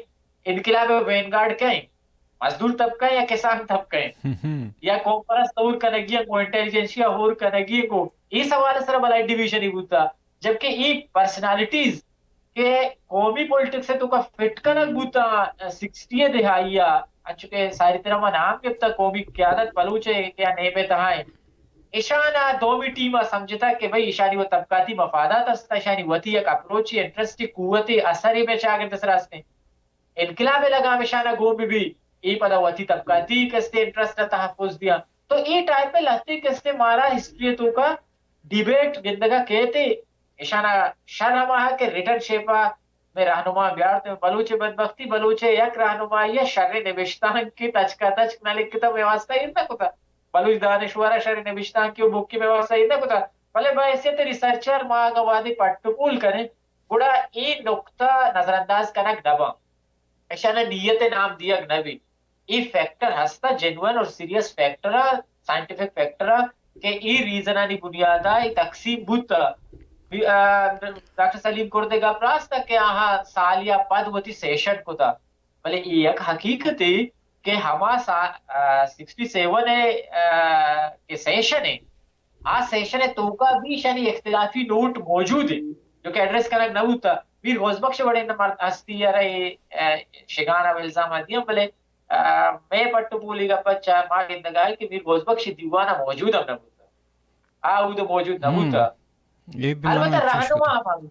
انقلاب ءِ وین گارڈ کئے ایں؟ مزدور طبقہ یا کسان طبقہ ایں؟ یا قوم پرست ہور کنگی ایں گوں، انٹیلیجنشیا ہور کنگی ایں گوں؟ اے سوال ءِ سرا بلاہیں ڈویژن ای بوتا، جبکہ اے پرسنالٹیز کہ قومی پولیٹکس ءِ توکا فٹ کنگ بوتاں، سکسٹی ءِ دہائی ءَ، انچو کہ ساری طرح ما نام گپتا، قومی قیادت بلوچ ءِ کہ آ نیب ءِ تہا ایں، ایشان ءَ دومی ٹیم ءَ سمجھتا کہ بھئی ایشانی و طبقاتی مفادات است، ایشانی وتی یک اپروچے، انٹرسٹے، قوتے، اثرے مئے چاگرد ءِ سرا است ایں۔ انقلاب ءِ لگام ایشان ءَ گون بہ بی، اے پدا وتی طبقاتی کستے انٹرسٹ ءَ تحفظ دیاں۔ تو اے ٹائپ ءِ لہتے کستے مارا ہسٹری ءِ توکا ڈیبیٹ گندگ ءَ کیت۔ ایشان ءَ شر ہما کہ ریٹن شیپ ءَ مئے رہنما بیارت۔ بلوچ ءِ بدبختی، بلوچ ءِ یک رہنمائی ءَ شریں نبشتانکے تچک ءَ تچک نہ لکھتا، مئے واسطہ ایر نہ کتا۔ بلوچ دانشور ءَ شریں نبشتانکے و بکے مئے واسطہ ایر نہ کتا۔ بلے بحیثیت ریسرچر ما اگاں وہدے پٹ و پول کنیں، گڑا اے نقطہ نظر انداز کنگ نہ باں۔ ایشانا نیت ءِ نام دیگ نہ بیت۔ اے فیکٹر ہستا، جینوئن اور سیریس فیکٹر ءَ، سائنٹیفک فیکٹر ءَ کہ اے ریزنانی بنیاد ءَ اے تقسیم بوتا۔ آ، ڈاکٹر سلیم کرد ءِ گپ راست ات کہ آہاں سالے ءَ پد وتی سیشن کتا، بلے اے یک حقیقتے کہ ہما سا-، آ، سکسٹی سیون ءِ، آ، کہ سیشن ءِ، آ سیشن ءِ توکا بھی ایشانی اختلافی نوٹ موجود انت، جو کہ ایڈریس کنگ نہ بوتا۔ میر غوث بخش وڑیں مرد ہستی ءَ را اے، آ، شگان ءَ الزام ءَ دیاں، بلے، آ، مئے پٹ و پولی گپ ءَ چہ ما گندگ ءَ کہ میر غوث بخش دیوان ءَ موجود ہم نہ بوتا۔ آ اود موجود نہ بوتا۔ البتہ رہنما ہم،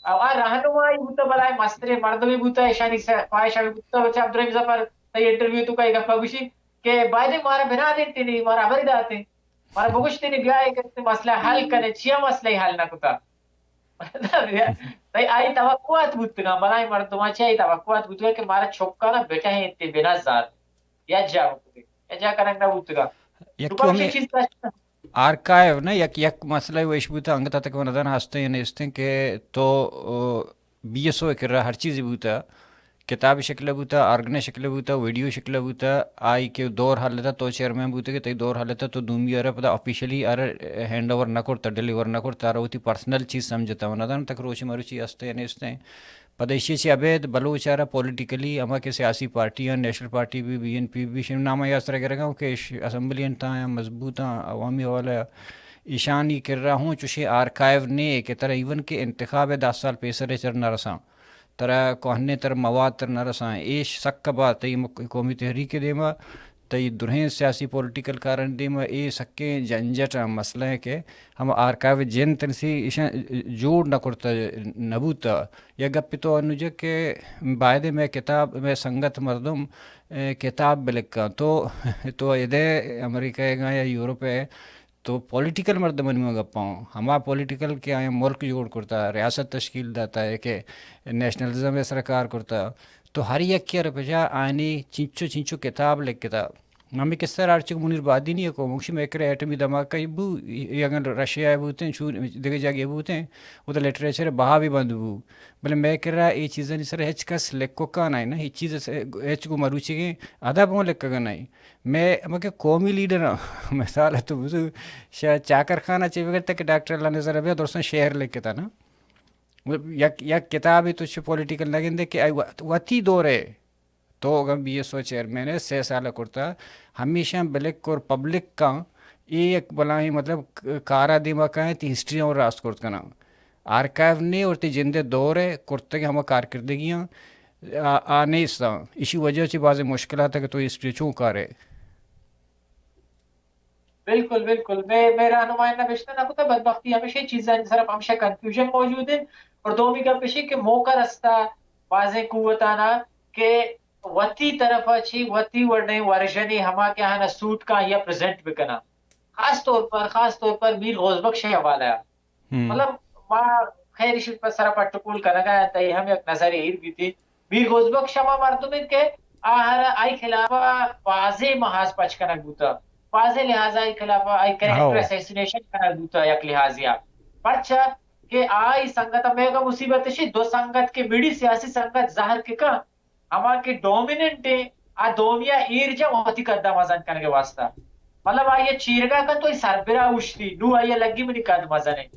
آ رہنمائی بوتا، بلائیں مستریں مردمے بوتا، ایشانی س-، خواہش ہمے بوتا، بچہ عبدالرحیم ظفر، تئی انٹرویو توکا اے گپ ءَ گوشی کہ بایدیں مارا بنا دینتیں، مارا ہبرے داتیں، مارا بگوشتیں، بیا اے کسے مسئلہ حل کنے، چیا مسئلہ حل نہ کتا؟ تئی آئی توقعات بوتگاں، بلائیں مردماں چہ آئی توقعات بوتگاں کہ مارا چکانا بٹہینتے، بنا زار، یا جا بکتے، یا جا کنگ نہ بوتگاں۔ یک تو ہمے چیز آرکائیو نہ، یک، یک مسئلہ وش بوتا، انگت تک ندان ہستیں یا نیستیں کہ تو، او، بی ایس او ءِ کرا ہر چیزے بوتا، کتاب شکل بوتا، آرگن شکل بوتا، ویڈیو شکل بوتا، آئی کہ دور حالتا تو چیئرمین بوتے کہ تئی دور حالتا تو دومی ارا پدا آفیشلی ارا ہینڈ اوور نہ کرتا، ڈیلیور نہ کرتا، ارا وتی پرسنل چیز سمجھتا، و ندان تک روچ مروچی است یا نیستیں۔ پدا ایشی چی ابید بلوچ ارا پولیٹیکلی ہما کہ سیاسی پارٹی ہیں، نیشنل پارٹی بھی، بی این پی بھی، شنو نام یا سر گرگا کہ اسمبلی انتا مضبوط ہیں، عوامی حوالہ ایشانی کرا ہوں چوشیں آرکائیو نے کہ ترا ایون کہ انتخاب ءِ دہ سال پیسر ءَ چر نہ رساں، ترا کوہنیں تر مواد تر نہ رساں، ایش سک بات تئی مک-، قومی تحریک ءِ دیما، تئی درہیں سیاسی پولیٹیکل کارانی دیما اے سکیں جنجٹ ءِ مسئلہ ہے کہ ہم آرکائیو جند تنسی ایشاں جوڑ نہ کرتا، نہ بوتا۔ یا گپ تو انوجہ کہ بایدے مئے کتاب، مئے سنگت مردم، اے، کتاب بلکاں۔ تو، تو ادے امریکہ ءَ گا یا یورپ ءَ تو پولیٹیکل مردمانی من گپاں، ہما پولیٹیکل کہ آیاں ملک جوڑ کرتا، ریاست تشکیل داتا ہے کہ نیشنلزم ءِ سرا کار کرتا، تو ہر یکے ءَ را پجا آیانی چنچو چنچو کتاب لکھتا۔ ہمے قصہ را ہرچک منیر بادینی ءَ کو، مگشی مئے کرا ایٹمی دھماکہ بو، یا اگاں رشیا ءَ بوتیں، چو دگہ جاگہ بوتیں، او تو لٹریچر ءِ بہا بھی بند بو۔ بلے مئے کرا اے چیزانی سرا ہچ کس لکھوکا نہ، نہ ہچ چیز ءَ، ہچ گوں مروچیگیں ادب ہوں لکھگا نہ۔ مئے، مئے کہ قومی لیڈر ہاں، مثال تو بزو، شاید چاکر خان ءَ چہ بگر تک ڈاکٹر اللہ نظر ءَ بیا درستاں شعر لکھتا نا۔ مطلب، یک، یک کتابے تو چہ پولیٹیکل نہ گندے کہ آئی وت-، وتی دور ءَ تو اگاں بی ایس او چیئرمین ءَ سے سال ءَ کرتا، ہمیشاں بلک اور پبلک کاں اے یک بلاہیں، مطلب، ک-، کارا دیما کائیں، تی ہسٹری ہوں راست کرت کناں۔ آرکائیو نے اور تی جندے دور ءَ کرتگیں ہما کارکردگیاں آ، آ نیستاں۔ ایشی وجہ چہ بازیں مشکلات کہ تو ہسٹری چون کارے۔ بالکل، بالکل. مئے، مئے راہنمایاں نبشتہ نہ کتہ، بدبختی ہمیشہ چیزانی سرا ہمیشہ کنفیوژن موجود انت. اور دومی گپ اشی کہ موقع رستہ بازیں قوتانا کہ وتی طرفا چی وتی وڑیں ورژنے ہما کہ آہانا سوٹ کا یا پریزنٹ بکناں. خاص طور پر، خاص طور پر میر غوث بخش حوالہ. ہم. مطلب، ما خیر ایشی پر سرا پٹ و پول کنگا ات، اے ہم یک نظر ایر بیتی. میر غوث بخش ہما مردم انت کہ آہرا آئی خلاف بازیں محاذ پچ کنگ بوتا، بازیں لحاظ آئی خلاف آئی کریکٹر ہو. اسیسینیشن کنگ بوتا یک لحاظیا. پرچا کہ آئی سنگت میگا مصیبت شی، دو سنگت کہ مڑی سیاسی سنگت زہر کہ کن، ہما کہ ڈومیننٹ ہیں، آ دومیا ایر جا وتی قدہ مزن کنگے واسطہ. مطلب، آئی چیرگا کن تو ای سربرا اوشتی، نو آئی لگی منی قد مزن ہے.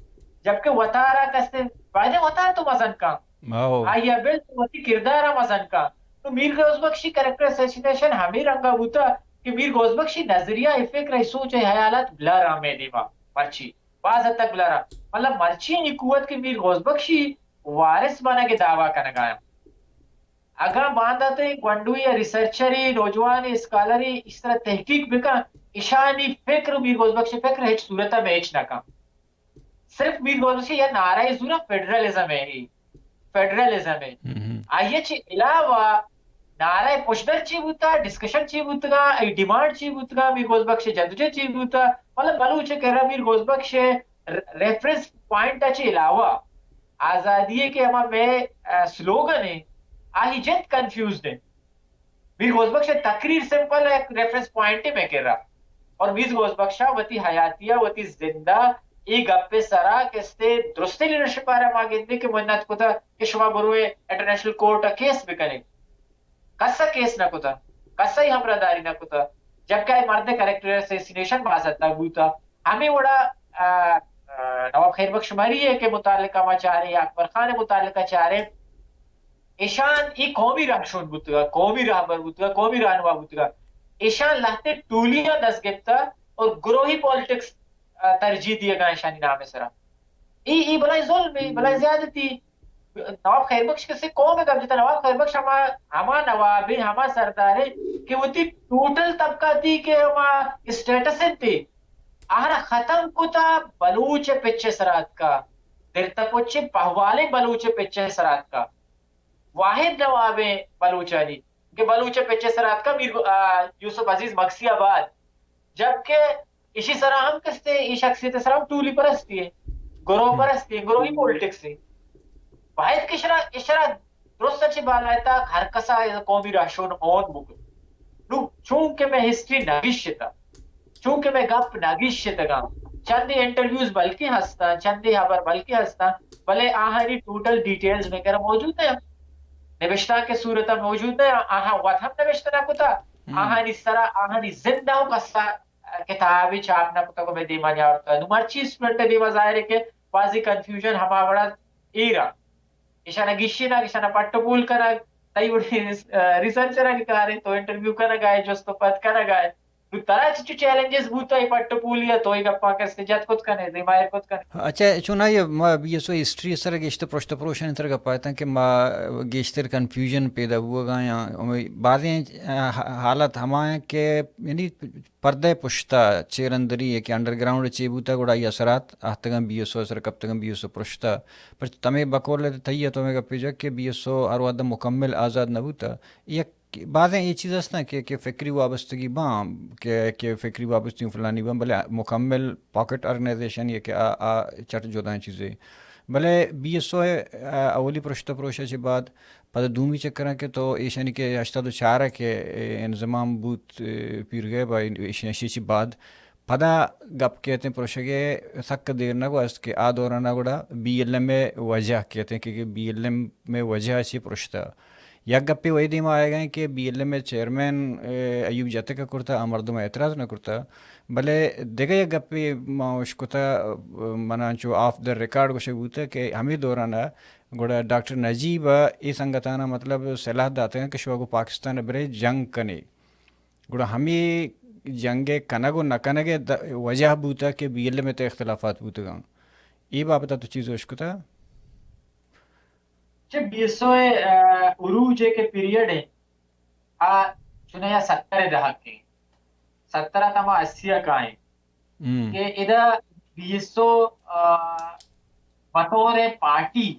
جبکہ وتارا کستے، بایدے وتارا تو مزن کن. ہو. آئی بل تو وتی کردارا مزن کن. تو میر غوث بخشی کریکٹر اسیسینیشن ہمیں رنگا بوتا کہ میر غوث بخشی نظریہ، ای فکر، ای سوچ، ای حیالات بلر ہمیں دیما. مرچی باز حد تک بلر. مطلب، مرچی ای قوت کہ میر غوث بخشی وارث بنا کے دعویٰ کنگا ہیں. اگاں بانداتیں گونڈوے یا ریسرچرے، نوجوانے، اسکالرے، اس طرح تحقیق بکن، اشانی فکر و میر غوث بخش فکر ہچ صورت میں ہچ نہ کن. صرف میر غوث بخش یا نعرہ زورا فیڈرلزم ہے، فیڈرلزم ہے. ہم. آئی چی علاوہ نعرہ پشدر چی بوتا، ڈسکشن چی بوتگا، ای ڈیمانڈ چی بوتگا، میر غوث بخش جدوجہد چی بوتا، مطلب، بلوچ کرا میر غوث بخش ر-، ریفرنس پوائنٹ چی علاوہ آزادی ہے کہ ہما میں، آ، سلوگن ہے، آہی جت کنفیوزڈ ہے. میر غوث بخش تقریر سمپل ہے، ریفرنس پوائنٹ ہے میں کرا. اور میر غوث بخش وتی حیاتیہ، وتی زندہ، ای گپ سرا کستے درستی لیڈرشپ آرا ما گندے کہ منت کتا کہ شما بروے انٹرنیشنل کورٹ کیس بکنے. کسا کیس نہ کتا، کسا ہی ہمراہ داری نہ کتا، جبکہ اے مرد کریکٹر اسیسینیشن باز حد تک بوتا. ہمیں وڑا، آ، آ، نواب خیر بخش مری ہے کہ متعلقہ ما چارے یا اکبر خان متعلقہ چارے، ایشان ای قومی رہشون بوتگا، قومی رہبر بوتگا، قومی رہنما بوتگا. ایشان لہتے ٹولیاں دست گپتا اور گروہی پالیٹکس، آ، ترجیح دیگا ایشانی نام سرا. ای، ای بلائیں ظلم ہے، بلائیں زیادتی. نواب خیر بخش کسے قوم گپ جتا، نواب خیر بخش ہما، ہما نواب ہے، ہما سردار ہے کہ وتی ٹوٹل طبقہ تی کہ ہما اسٹیٹس انت، آہرا ختم کتا، بلوچ پچے سرا اتکا، درتہ پچے پہوالیں بلوچ پچے سرا اتکا. واحد نواب ہیں بلوچانی کہ بلوچ پچے سرا اتکا میر، آ، یوسف عزیز مگسی آباد، جبکہ ایشی سرا ہم کستے، ای شخصیت سرا ہم ٹولی پرستی ہے، گروہ ہم. پرستی ہے، گروہی پالیٹکس ہے. باید کہ اشرا، اشرا درست چی بالائے تا ہر کسا قومی رہشون اون بکن. نو چونکہ میں ہسٹری نگشتا، چونکہ میں گپ نگشتگاں، چندے انٹرویوز بلکیں ہستاں، چندے خبر بلکیں ہستاں، بلے آہانی ٹوٹل ڈیٹیلز میں کرا موجود نہ، نبشتہ کے صورت موجود نہ، آہاں وت ہم نبشتہ نہ کتا، ہم. آہانی سرا، آہانی زندہ و کسا کتابی چاپ نہ کتا کو میں دیما نیارتا. نو مرچی اسٹوڈنٹ دیما ظاہر ہے کہ بازی کنفیوژن ہما وڑا ایرا. ایشانا گشی نا، ایشانا پٹ و پول کنگ، تئی وڑی ریس-، آ، ریسرچر آنی کارے، تو انٹرویو کنگ آئے، جست و پد کنگ آئے. نو ترا چچو چیلنجز بوتا، ای پٹ و پولی ء تو ای گپاں کسے جت کت کنے، دیما ایر کت کنے؟ اچھا، چونائی ما بی ایس او ہسٹری سر گیشتر پرشت پروشانی تر گپا اتاں کہ ما گیشتر کنفیوژن پیدا بوگا یا بازیں، آ، حالت ہما ہیں کہ یعنی پردہ پشتا چیر اندری ہے کہ انڈر گراؤنڈ چی بوتا گڑا ای اثرات آہتگاں بی ایس او سر کپتگاں بی ایس او پرشتا. پر تمے بقول تئی تو میں گپی جا کہ بی ایس او ہر وعدہ مکمل آزاد نہ بوتا. یک بازیں اے چیز ہستاں کہ، کہ فکری وابستگی باں، کہ، کہ فکری وابستگی فلانی باں، بلے مکمل پاکٹ آرگنائزیشن یا کہ آ، آ چٹ جدائیں چیزے. بلے بی ایس او ء اولی پرشت پروش ء چہ بعد پدا دومی چکراں کہ تو ایشانی کہ ہشتاد و چار ء کہ انضمام بوت، پیرگے با ایشی، ایشی چہ بعد پدا گپ کیت ایں پروشگ ء سک دیر نہ گوست کہ آ دوران ء گڑا بی ایل ایم ء وجہ کیت ایں کہ بی ایل ایم ء وجہ چی پرشتہ. یک گپے وہی دیما آیگ ء کہ بی ایل ایم ء چیئرمین، اے، ایوب جتک ء کرتہ، آ مردم ء اعتراض نہ کرتہ، بلے دگہ یک گپے ما اشکتہ، منا انچو آف دا ریکارڈ گوشگ بوتہ کہ ہمے دوران ء گڑا ڈاکٹر نجیب ء اے سنگتاناں مطلب سلاہ داتگ کہ شما گوں پاکستان ء برے جنگ کنے. گڑا ہمے جنگ ء کنگ و نہ کنگ ء د-، وجہ بوتگ کہ بی ایل ایم ء تہ اختلافات بوتگاں. اے بابت ء تو چیز اشکتہ؟ چہ بی ایس او ء، آ، عروج ء کہ پیریڈ ء، آ چنیا ستر ء دہک ء، ستر ء تما اسی ء کائیں. کہ ادا بی ایس او بطور پارٹی،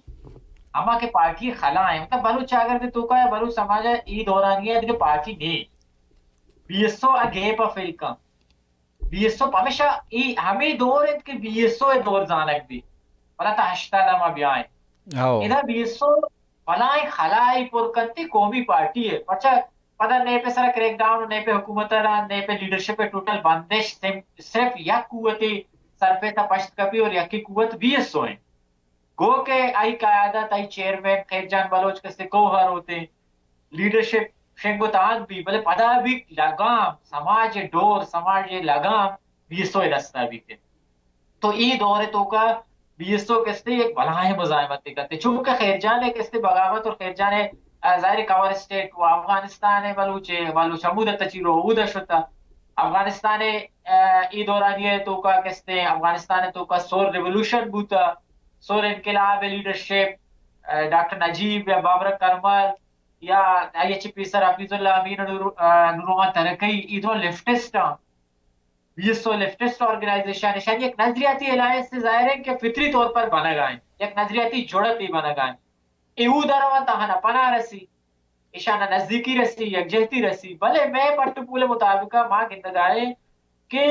ہما کہ پارٹی خلا ہیں، مطلب بلوچ چاگرد توکا یا بلوچ سماج ء ای دورانی ہے کہ پارٹی نہیں، بی ایس او ء گیپ ء فل کن۔ بی ایس او پمیشا ای ہمیں دور انت کہ بی ایس او ء دور زانگ بی، پدا تا ہشتاد ہما بیائیں۔ ادا بی ایس او بلائیں خلائی پر کنتی قومی پارٹی ہے، پرچا پدا نیپ سرا کریک ڈاؤن، نیپ حکومت را، نیپ لیڈرشپ ٹوٹل بندش، سم-، صرف یک قوتی سرپے تا پشت کپی اور یکی قوت بی ایس او ہیں۔ گو کہ آئی قیادت، آئی چیئرمین خیر جان بلوچ کسے کوہ روتے، لیڈرشپ شنگ و تانگ بی، بلے پدا بھی لگام، سماج ڈور، سماج لگام بی ایس او دستا بیتے۔ تو ای دور توکا بی ایس او کستے یک بلاہیں مزاحمت کرتے، چونکہ خیر جان کستے بغاوت اور خیر جان، آ، ظاہر کور اسٹیٹ و افغانستان بلوچ، بلوچ حمود تچی رو اودا شتا۔ افغانستان، آ، ای دورانی توکا کستے افغانستان توکا سور ریولوشن بوتا، سور انقلاب لیڈرشپ، آ، ڈاکٹر نجیب یا بابر کرمل یا I H P sir Hafeezullah Amin Noor, آ، نور محمد ترکی ای دو لیفٹسٹ ہیں۔ B S O leftist organisation, ایشانی یک نظریاتی الائنس ظاہر ہے کہ فطری طور پر بنگا ہیں، یک نظریاتی جڑتی بنگا ہیں۔ ایہو درو تہنا پناہ رسی، ایشانا نزدیکی رسی، یک جہتی رسی، بلے میں پٹ پول مطابق ما گندگائے کہ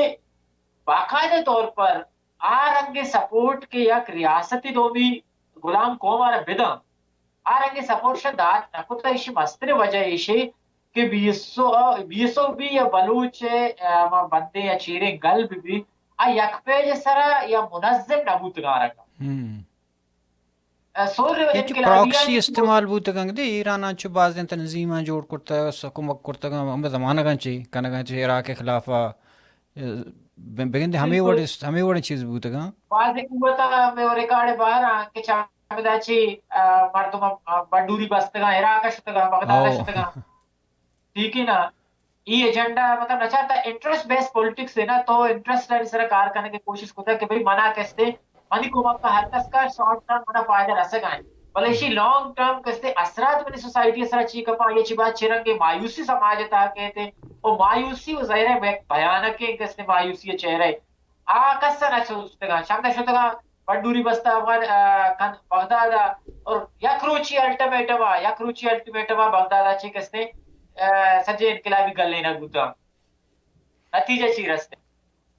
باقاعدہ طور پر آ رنگ سپورٹ کہ یک ریاستی دومی غلام قوم آرا بدن، آ رنگ سپورٹ شہ دات نہ کتا۔ ایشی مستر وجہ ایشی کہ B S O, be S O B یا بلوچ، آ، ہما بندے یا چیریں گل بی بی، آ یک پیج سرا یا منظم نہ بوتگا رکھا۔ سور انقلابی پراکسی استعمال بوتگاں دے ایران چو بازیں تنظیماں جوڑ کرتا، کمک کرتگاں، ہمیں زمانگاں چی کنگاں چی عراق خلاف، بگندے ہمیں وڑ، ہمیں وڑ چیز بوتگاں۔ بازیں قوت ہمیں ریکارڈ باہر آں کہ چاہمدا چی، آ، مردم، آ، بڈوری بستگاں، عراق شتگاں، بغداد شتگاں۔ ٹھیک ہے نا؟ ای ایجنڈا مطلب نہ چاہتا، انٹرسٹ بیس پولیٹکس ہے نا، تو انٹرسٹ آنی سرا کار کرنے کی کوشش کرتا کہ بھئی منا کستے، منی کمک کا ہر کس کا شارٹ ٹرم منا فائدہ رسگا ہے، بلے ایشی لانگ ٹرم کستے اثرات منی سوسائٹی سرا چی کپا، یہ چی بات چرنگے مایوسی سماج تا کہتے، او مایوسی و ظاہر ہے ایک بھیانک ہے کستے مایوسی چہرہ ہے۔ آ کس نہ سوچتگاں، شمدا شتگاں، پڈوری بستہ افغان، آ، کن-، بغداد ء، اور یک روچی الٹیمیٹم ء، یک روچی الٹیمیٹم ء بغداد ء چی کستے، آ، سجے انقلابی گلینگ بوتاں۔ نتیجہ چی رستے؟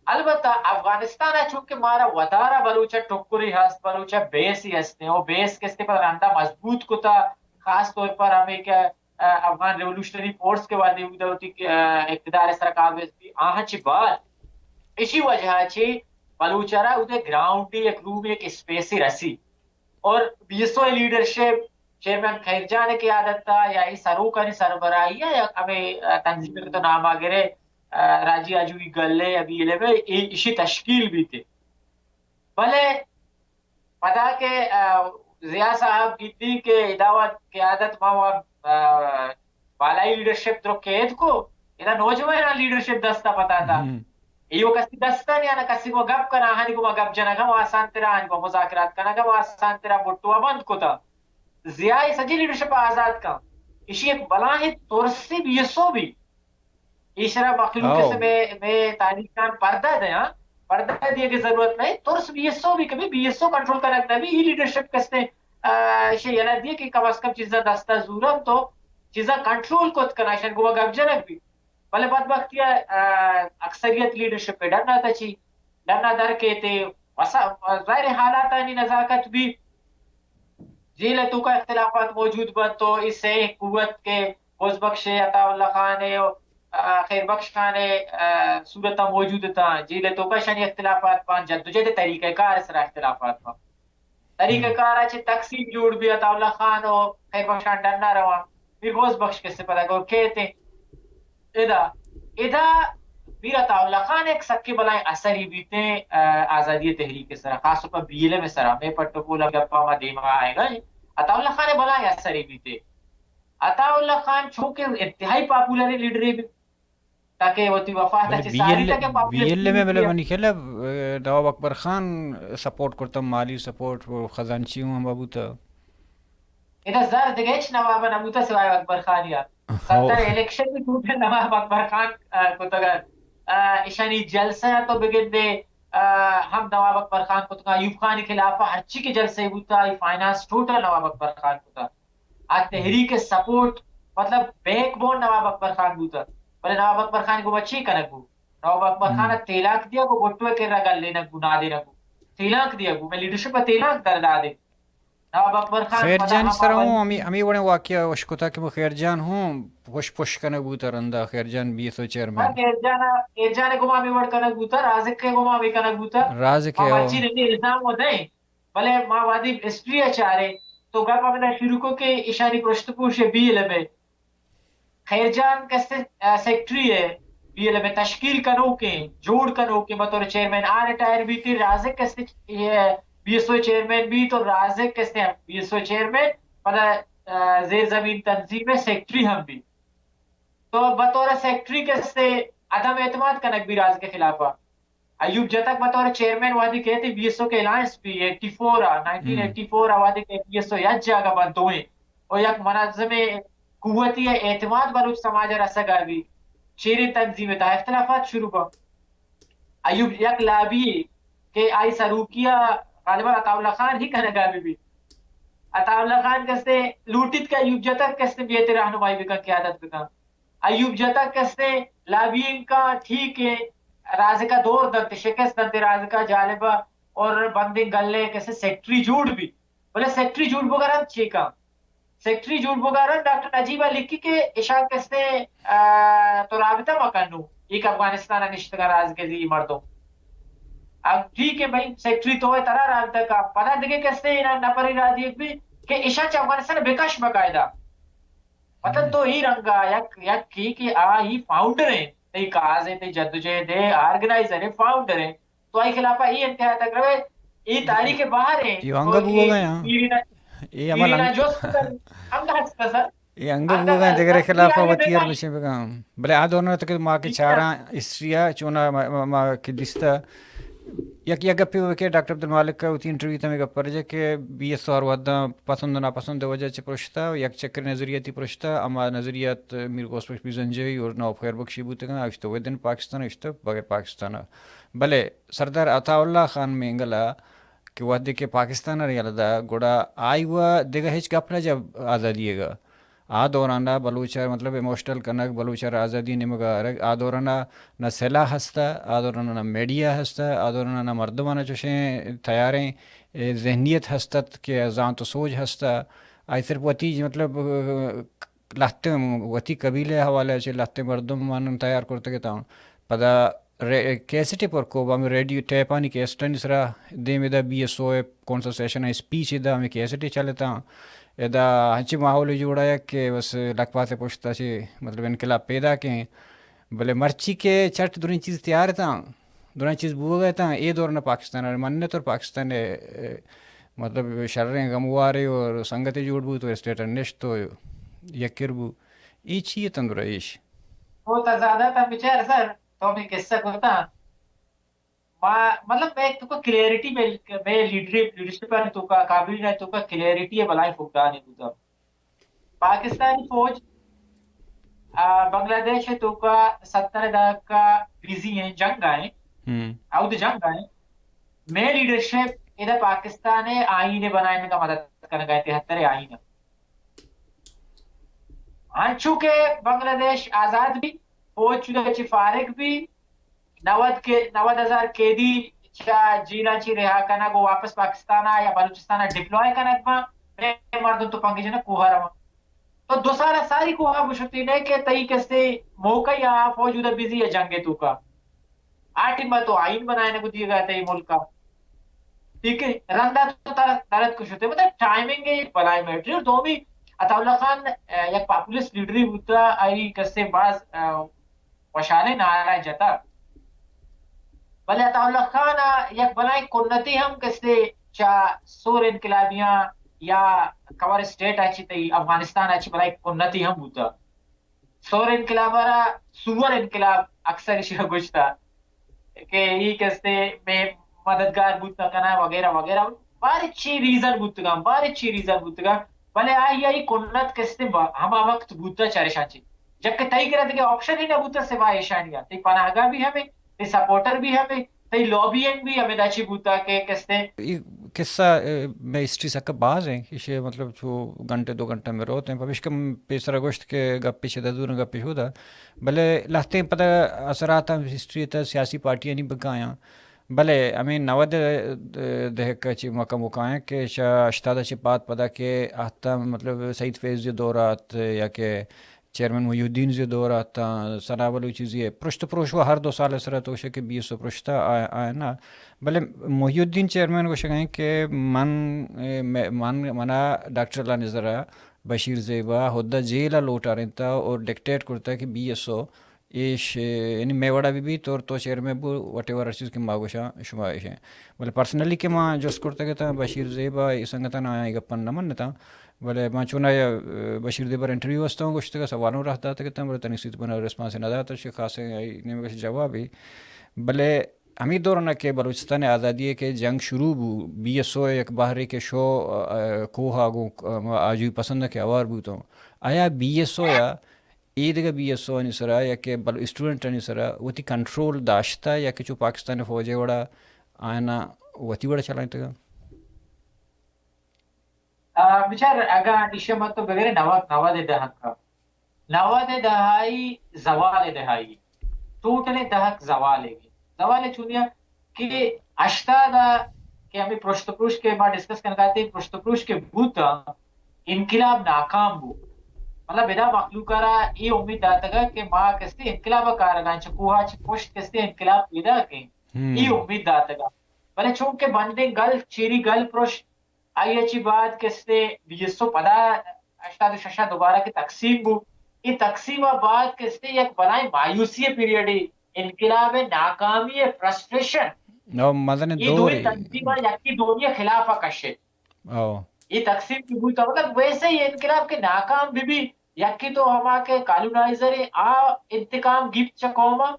البتہ افغانستان ء چونکہ مارا ودارا بلوچ ء ٹکری ہست، بلوچ ء بیسی ہستیں، او بیس کستے پر رندا مضبوط کتا، خاص طور پر ہمیں کہ افغان ریولوشنری فورس کہ وہدے اودا وتی، آ، اقتدار ء سرا قابض بی، آہاں چہ بعد اشی وجہ چہ بلوچ ء را اودا گراؤنڈ یک روم یک اسپیس رسی اور be S O leadership chairman خیر جان ء قیادت ء یا ای سروکانی سربراہی ء یا ہمیں، آ، تنظیم تو نام آگرے، آ، راجی آجوئی گلے یا بی ایل ایم ء اشی تشکیل بیتے۔ بلے پدا کہ، آ، ضیاء صاحب گیتی کہ ادا وت قیادت ما و، آ، بالائی لیڈرشپ درو قید کو، ادا نوجواناں لیڈرشپ دستا پتا تا۔ ایو کسی دستا نہیں آنا، کسی کو گپ کنا، ہنی کو ما گپ جنگا و آسان ترا، ہنی کو مذاکرات کنگا و آسان ترا بٹوا بند کتا۔ ضیاء سجی لیڈرشپ آزاد کن۔ اشی ایک بلاہیں ترسی بی ایس او بی ایشرا مخلوق سے میں، میں تاریخ کان پردہ دیاں، پردہ دیے کی ضرورت نہیں۔ ترس بی ایس او بھی کبھی be S O control king نہ بھی، ای لیڈرشپ کستے، آ، شے یلا دیے کہ کم از کم چیزاں دستا زورن تو چیزاں کنٹرول کت کنا، شن گوا گپ جنگ بھی۔ بلے بدبختی، آ، اکثریت لیڈرشپ پہ ڈرنا تا چی، ڈنا در کیتے، وسا-، ظاہر حالاتانی نزاکت بھی، جیل ء توکا اختلافات موجود بنت تو ای سے قوت کہ غوث بخش ء، عطا اللہ خان ء، آ، خیر بخش خان ء، آ، صورت ء موجود اتاں۔ جیل ء توکا شانی اختلافات بان، جدوجہد طریقہ کار سرا اختلافات بان۔ طریقہ کار ء چہ تقسیم جوڑ بی، عطا اللہ خان و خیر بخش خان ڈنا رواں۔ میر غوث بخش کسے پدا گور کیتے۔ ادا، ادا میر عطا اللہ خان ایک سکے بلائیں اثری بیتے، آ، آزادی تحریک سرا، خاص طور پر بی ایل ایم سرا، میں پٹو پولا گپا ما دیما آئے گا۔ عطا اللہ خان بلائیں اثری بیتے۔ عطا اللہ خان چونکہ انتہائی پاپولر لیڈر بھی، تاکہ وتی وفات بلے چہ بی ساری ایل، تاکہ بی پاپولر ایل ایم بلے بھی۔ منی خیال ہے، آ، نواب اکبر خان سپورٹ کرتا، مالی سپورٹ، وہ خزانچی ہوں ہم بوتا۔ ادا زر دگہ ہچ نواب نہ بوتا سوائے اکبر خان یا۔ ہو۔ ستر الیکشن بھی ٹوٹل نواب اکبر خان، آ، کتگ ات۔ آ، ایشانی جلسہ ءَ تو بگندے، آ، ہم نواب اکبر خان کتگا، ایوب خان خلاف ءَ ہرچی کہ جلسہ بوتا، آئی فائنانس ٹوٹل نواب اکبر خان کتا۔ آ تحریک سپورٹ، مطلب، بیک بون نواب اکبر خان بوتا۔ بلے نواب اکبر خان گوما چی کنگ بو؟ نواب اکبر خان ءَ تیلانک دیا گو، بھٹو ءِ کرا گلینگ بو، نادینگ بو۔ تیلانک دیا گو، میں لیڈرشپ ءَ تیلانک در دادے۔ نواب اکبر خان خیر پدا جان ہما سر ہوں وقت ہمیں، ہمیں وڑیں واقعہ وش کتا کہ خیر جان ہوں پش پش کنگ بوتا رندا، خیر جان بی ایس او چیئرمین۔ ہاں، خیر جان، خیر جان گوما ہمیں وڑ کنگ بوتا، رازق کے گوما ہمیں کنگ بوتا۔ رازق کے، ہاں، او۔ مرچی نمی الزام و دیں، بلے ما وادی ہسٹری ءَ چارے تو گپ ہمیں شروع کو کہ ایشانی پرشت پوش بی ایل ایم ءِ۔ خیر جان کستے، آ، سیکرٹری ءِ، بی ایل ایم ءِ تشکیل کنوکیں، جوڑ کنوکیں، بطور چیئرمین آ ریٹائر بیتی، رازق کستے، اے، بی ایس او چیئرمین بیت و رازق کستے ہم بی ایس او چیئرمین، پدا، آ، زیر زمین تنظیم ءِ سیکرٹری ہم بیت۔ تو بطور سیکرٹری کستے عدم اعتماد کنگ بی رازق ءِ خلاف ءَ۔ ایوب جتک بطور چیئرمین وہدے کئیت بی ایس او کہ الائنس بی ایٹی فور ءَ، نائنٹین ایٹی فور ءَ وہدے کہ بی ایس او یک جاگہ بنت دوئیں و یک منظمیں قوتے ءِ اعتماد بلوچ سماج ءَ رسگ ءَ بی، چیریں تنظیم ءِ تہا اختلافات شروع بنت۔ ایوب یک لابی کہ آئی سروکی ءَ غالباً عطا اللہ خان ہی کنگ ءَ بہ بیت۔ عطا اللہ خان کستے لوٹیت کہ ایوب جتک کستے بیت رہنمائی بکن، قیادت بکن۔ ایوب جتک کستے لابینگ کا، ٹھیک ہے، رازقہ دور دنت، شکست دنت رازقہ جالبہ اور بندیں گلے کسے سیکرٹری جوڑ بی۔ بلے سیکرٹری جوڑ بگا رند چی کن؟ سیکرٹری جوڑ بگا رند ڈاکٹر نجیب ءَ لکھی کہ اشان کستے، آ، تو رابطہ مکنو، ایک افغانستان ءَ نشتگا رازقہ زی مردم۔ اب ٹھیک ہے بھائی، سیکرٹری تو ہے، ترا رابطہ کا، پدا دگہ کستے اینا نفری را دیگ بی کہ اشان چہ افغانستان بکش باقاعدہ۔ مطلب تو ای رنگا یک، یک کی کہ آ ہی فاؤنڈر ہیں، تئی کاز ہیں، تئی جدوجہد ہے، آرگنائزر ہیں، فاؤنڈر ہیں۔ تو آئی خلاف ای انتہا تک روے، ای تاریخ باہر ہیں۔ یہ انگا تو بوگا یہ گئے، ہاں۔ پیری نہ، یہ عمل پیری نہ انگ-، جوست کر، انگا ہست سر۔ یہ انگا انگا بوگا گئے، ہست دگرے سر۔ خلاف یہ آگے وتی ہر دیکھا۔ مشے بگام۔ بلے آ دور نہ تک ما کہ یہ چاراں ہسٹری ءَ چونا ما، ما، ما کہ دیستا یک، یک گپے بہ کہ ڈاکٹر عبدالمالک ءَ وتی انٹرویو تہ ہمے گپ ءَ رجہ کہ بی ایس او ہر وھداں پسند و ناپسند ءِ وجہ چہ پرشتہ، یک چکر نظریاتی پرشتہ، ہما نظریات میر غوث بخش بزنجوی اور نواب خیر بخشی بوتگاں، اشتہ ودن پاکستان، اشتہ بغیر پاکستان ءَ۔ بلے سردار عطا اللہ خان مینگل ءَ کہ وھدے کہ پاکستان ءَ یلہ دا، گڑا آئی و دگہ ہچ گپ نہ جا آزادی ءِ گا۔ آ دوران ءَ بلوچ ءَ مطلب ایموشنل کنگ، بلوچ ءَ را آزادی نیمگ ءَ آرگ، آ دوران ءَ نہ سلاح ہست، آ دوران ءَ نہ میڈیا ہست، آ دوران ءَ نہ مردماں چوشیں تیاریں، اے، ذہنیت ہست ات کہ زانت و سوج ہست۔ آئی صرف وتی مطلب، لہتیں وتی قبیلہ ءِ حوالہ ءَ چہ لہتیں مردم من تیار کرتگ اتاں۔ پدا رے-، کیسٹے پر کو، ہمے ریڈیو ٹیپانی کیسٹانی سرا دیم ادا بی ایس او ءِ کونسل سیشن ءَ اسپیچ ادا ہمے کیسٹے چلتاں۔ ادا ہنچیں ماحولے جوڑ آیگ کہ بس لکپاتے پشت ءَ چہ مطلب انقلاب پیداک ایں۔ بلے مرچی کہ چٹ دریں چیز تیار اتاں، دریں چیز بوگ ءَ اتاں، اے دور نہ پاکستان ءَ منت اور پاکستان ءِ، اے، مطلب شریں غموارے اور سنگتے جوڑ بوت و اسٹیٹ ءَ نشت و یکر بو۔ اے چی اتاں درا ایش؟ بہت زیادہ تھا بچار سر، تو ہمیں قصہ کو تھا۔ ما، مطلب، میں تو کا کلیئرٹی میں، میں لیڈر، لیڈرشپ ہے تو کا، قابل ہے تو کا کلیئرٹی ہے، بلائیں فقدان ہے تو کا۔ پاکستانی فوج، آ، بنگلہ دیش ہے تو کا ستر دہک کا بزی ہیں، جنگ آئے۔ ہم۔ آؤ تو جنگ آئے۔ میں لیڈرشپ ادھر پاکستان ہے، آئین بنانے کا مدد کرنے گئے تھے، ہتر آئین۔ انچو کہ بنگلہ دیش آزاد بی، فوج چودہ چی فارغ بی، نود کے، نود ہزار قیدی چا جیلاں چی رہا کنگ و واپس پاکستان ءَ یا بلوچستان ءَ ڈپلوائے کنگ باں، اے مردم تو پنگی جنک کوہ ءَ رواں۔ تو دو سال ءَ ساری کوہ ءَ گوشتی نے کہ تئی کسے موقع یا فوج ادا بزی یا جنگ ءِ توکا۔ آ ٹیم ءَ تو آئین بنائینگ ءَ دیگ ءَ تئی ملک ءَ۔ ٹھیک ہے، رندا تو تر-، ترت کو شتے، مطلب ٹائمنگ ہے، بلائیں میٹر ہے۔ اور دومی، عطا اللہ خان، اے، یک پاپولسٹ لیڈری بوتا، آئی کسے باز، اے، وشحالیں نعرہ جتا۔ بلے عطا اللہ خان ءَ یک بلائیں کنتی ہم کسے چا سور انقلابیاں یا کور اسٹیٹ ءَ چی تئی افغانستان ءَ چی بلائیں کنتی ہم بوتا۔ سور انقلاب ءَ را سور انقلاب اکثر ایشی ءَ گوشتا کہ ای کستے میں مددگار بوت نہ کنا وغیرہ وغیرہ۔ بارے چی ریزن بوتگاں، بارے چی ریزن بوتگاں، بلے آئی، آئی کنت کستے با-، ہما وقت بوتا چارشان چی۔ جبکہ تئی کرا دگہ آپشن ہی نہ بوتا سوائے ایشانی ءَ۔ تئی پناہگاہ بھی ہمے، تئی سپورٹر بھی ہمے، تئی لابینگ بھی ہمے دا چی بوتا کہ کستے۔ اے قصہ، اے، مئے ہسٹری سکا باز ہیں، ایشی مطلب چو گھنٹے دو گھنٹہ میں روت ہیں، پمیشکا پیسرا گوشت کہ گپی چدا دور گپی شودا، بلے لہتیں پدا اثرات ہم ہسٹری تا سیاسی پارٹیانی بکایاں۔ بلے ہمے نود ءِ دہک ءَ چہ ما کموکاں کہ شہ ہشتاد ءَ چہ پاد پدا کہ آہتاں مطلب سعید فیض ءِ دور ءَ ات یا کہ چیئرمین محی الدین ءِ دور ءَ اتاں، ثنا بلوچی ءِ پرشت پروش و ہر دو سال ءِ سرا تو گوشے کہ بی ایس او پرشتہ آ-، آئے نا۔ بلے محی الدین چیئرمین گوشگ ءَ کہ من، اے، من، منا ڈاکٹر اللہ نذر ءَ بشیر زیب ءَ ہدا جیل ءَ لوٹارینتا اور ڈکٹیٹ کرتا کہ بی ایس او ایش، یعنی مئے وڑا بہ بیت اور تو چیئرمین بو، وٹ ایور ہر چیز کہ ما گوشاں شما ایش ہیں۔ بلے پرسنلی کہ ما جست کرتگ اتاں بشیر زیب ءَ، اے سنگتاں آیاں اے گپاں نہ منتاں، بلے ما چونا یا، اے، بشیر زیب ءَ انٹرویو واستہ گوشتگ، سوالوں راہ داتگ اتاں، بلے تنی سیت بنا ریسپانس نہ داتگ، چہ خاصیں آئی نیمگ ءَ جوابے۔ بلے ہمے دوران کہ بلوچستان آزادی ءِ کہ جنگ شروع بو، بی ایس او ءِ یک بہرے کہ شو، اے، کوہ ءَ گوں، اے، آجوئی پسند ءَ کہ ہوار بوتوں، آیا بی ایس او یا اے دگہ بی ایس او آنی سرا یا کہ بل-، اسٹوڈنٹ آنی سرا وتی کنٹرول داشتہ یا کہ چو پاکستان فوج ءِ وڑا آیانا وتی وڑا چلائینتگا؟ آ، بچار، اگاں ایشی ما تو بگرے نود، نود ءِ دہک ءَ، نود ءِ دہائی زوال ءِ دہائی، ٹوٹل دہک زوال ءِ، زوال ءِ چونیا کہ ہشتاد ءَ کہ ہمیں پرشت پروش کہ ما ڈسکس کنگا تے، پرشت پروش کہ بوت، انقلاب ناکام بو۔ مطلب، ادا مخلوق ءَ را اے امید داتگ کہ ما کستے انقلاب ءَ کارگاں، چہ کوہ ءَ چہ پشت کستے انقلاب پیدا کیں۔ ہم۔ اے امید داتگ۔ بلے چونکہ بندیں گل، چیری گل پرشت، آئی ءَ چی بعد کستے بی ایس او پدا ہشتاد و شش ءَ دوبارہ کہ تقسیم بو، اے تقسیم ءَ بعد کستے یک بلائیں مایوسی ءِ پیریڈے، انقلاب ءِ ناکامی ءِ فرسٹریشن، او مزن اے دوئیں دورے۔ تنظیم ءَ یکی دومی ءِ خلاف ءَ کشت۔ او۔ اے تقسیم کہ بوت، مطلب، ویسے ہی انقلاب کہ ناکام بہ بی، یکی تو ہما کہ کالونائزر ایں، آ انتقام گیپت چہ قوم ءَ،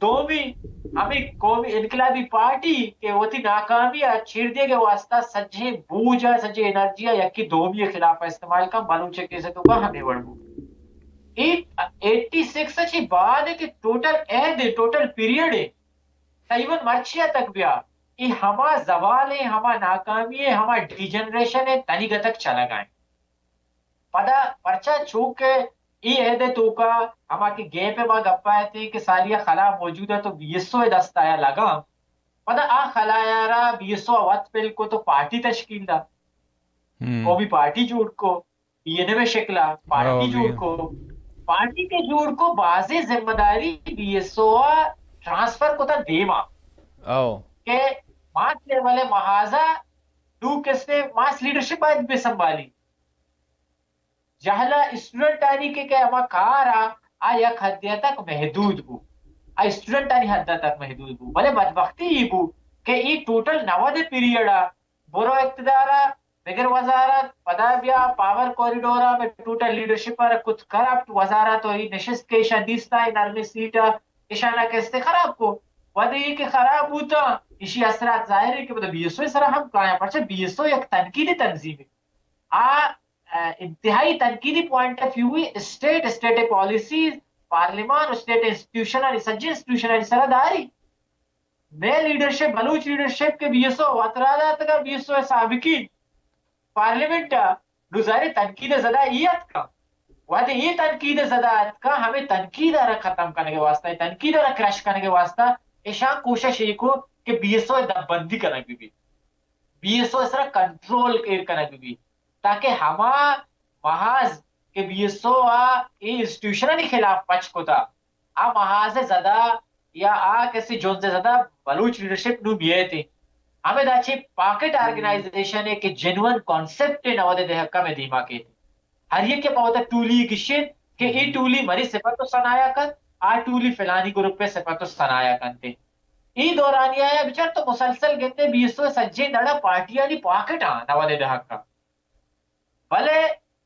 دومی ہمیں قومی انقلابی پارٹی کہ وتی ناکامی ءَ چیر دیگ ءِ واسطہ سجہیں بوج ءَ، سجہیں انرجی ءَ یکی دومی ءِ خلاف ءَ استعمال کن، بلوچ ءِ کیس ءِ توکا ہمیں وڑ بو۔ اے ایٹی سکس ءَ چی بعد کہ ٹوٹل عہد ءِ، ٹوٹل پیریڈ ءِ، تقریباً مرچی ءَ تک بیا، اے ہما زوال ءِ، ہما ناکامی ءِ، ہما ڈیجنریشن ءِ تنیگتک چلگا ایں۔ پدا پرچا چوکہ اے عہد ءِ توکا ہما کہ گیپ ءِ ما گپا اتیں کہ ساری ءَ خلا موجود ات تو بی ایس او ءِ دست آیا لگا، پدا آ خلا ءَ را بی ایس او ءَ وت پل کو تو پارٹی تشکیل دا، ہم۔ قومی پارٹی جوڑ کو، بی این ایم ءِ شکل ءَ پارٹی او، جوڑ بی۔ کو۔ پارٹی کہ جوڑ کو، بازیں ذمہ داری بی ایس او ءَ ٹرانسفر کتا دیما۔ او۔ کہ ماس لیول ءِ محاذ ءَ نو کستے ماس لیڈرشپ باید بہ سنبھالی۔ جہلا اسٹوڈنٹ آنی کہ، کہ ہما کار آ، آ یک حدے تک محدود بو۔ آ اسٹوڈنٹ آنی حد تک محدود بو۔ بلے بدبختی ای بو کہ ای ٹوٹل نود پیریڈ آ برو اقتدار آ، بگر وزارت، پدا بیا پاور کوریڈور آ، میں ٹوٹل لیڈرشپ آ کت کرپٹ، وزارت و ای نشست کہ ایشاں دیستا، ای نرمی سیٹ آ، ایشانا کستے خراب کو۔ وہدے ای کہ خراب بوتا، ایشی اثرات ظاہر ہے کہ مطلب بی ایس او سرا ہم کایا، پرچہ بی ایس او یک تنقیدی تنظیم ہے۔ آ، آ، انتہائی تنقیدی پوائنٹ آف ویو ہے، اسٹیٹ، اسٹیٹ پالیسیز، پارلیمان، اسٹیٹ انسٹیٹیوشن آنی، سجی انسٹیٹیوشن آنی سرا داری۔ مئے لیڈرشپ، بلوچ لیڈرشپ کہ بی ایس او وترا داتگا، بی ایس او سابقین پارلیمنٹ آ، نو ظاہر ہے تنقید زدہ ای اتکا۔ وہدے ای تنقید زدہ اتکا، ہمیں تنقید آ را ختم کنگے واسطہ، تنقید آ را کرش کنگے واسطہ، ایشان کوشش ای کو کہ بی ایس او دبندی کنگ بی بی۔ بی ایس او سرا کنٹرول ایر کنگ بی بی۔ تاکہ ہما محاذ کہ بی ایس او آ اے انسٹیٹیوشنانی خلاف پچ کتا، آ محاذ زدہ یا آ کسی جنز زدہ بلوچ لیڈرشپ نو بیئیت۔ ہمیں دا چہ پاکٹ آرگنائزیشن ہے کہ جنون کانسپٹ نود دہکا میں دیما کیت۔ ہر یک کہ پہ وتا ٹولی گشیت کہ اے ٹولی مری صفت و ثنایا کنت، آ ٹولی فلانی گروپ صفت و ثنایا کنت۔ اے دورانیہ بچار تو مسلسل گندے بی ایس او سجے دڑا پارٹیانی پاکٹ آ نود دہکا۔ بلے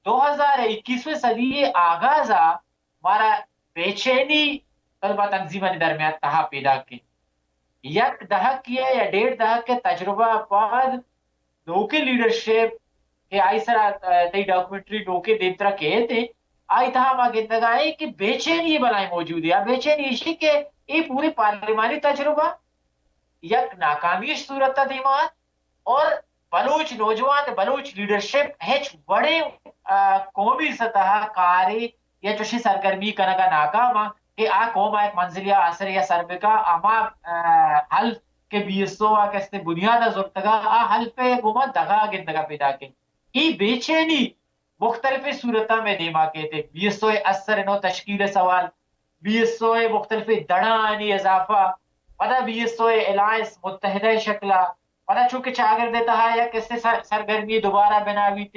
دو ہزار اکیسویں صدی ء آغاز ء مارا بے چینی طلبہ تنظیمانی درمیان تہا پیداک انت۔ یک دہکے ء یا ڈیڑھ دہک ء تجربہ ء پد نوکیں لیڈرشپ کہ آئی سرا، ء، تئی ڈاکومنٹری نوکیں دیمترا کیت انت، آئی تہا ما گندگا ایں کہ بے چینی بلاہیں موجود ایں۔ آ بے چینی ایشی کہ اے پورے پارلیمانی تجربہ یک ناکامی صورت ءَ دیما ات اور بلوچ نوجوان، بلوچ لیڈرشپ ہچ وڑیں، آ، قومی سطح ءَ کارے یا چوشیں سرگرمی کنگ ءَ ناکام ءَ کہ آ قوم ءَ یک منزلے ءَ آسرے ءَ سر بکا، ہما، آ، حلف کہ بی ایس او ءَ کستے بنیاد ءَ زرتگ ءَ، آ حلف ءِ گوما دغا گندگ ءَ پیداک انت۔ اے بے چینی مختلفیں صورتاں مئے دیما کیت۔ بی ایس او ءِ اثر ءِ نو تشکیل ءِ سوال، بی ایس او ءِ مختلفیں دڑانی اضافہ، پدا بی ایس او ءِ الائنس متحدہ ءِ شکل ءَ، پدا چونکہ چاگرد ءِ تہا یک کسے سر-، سرگرمی دوبارہ بنا بیت،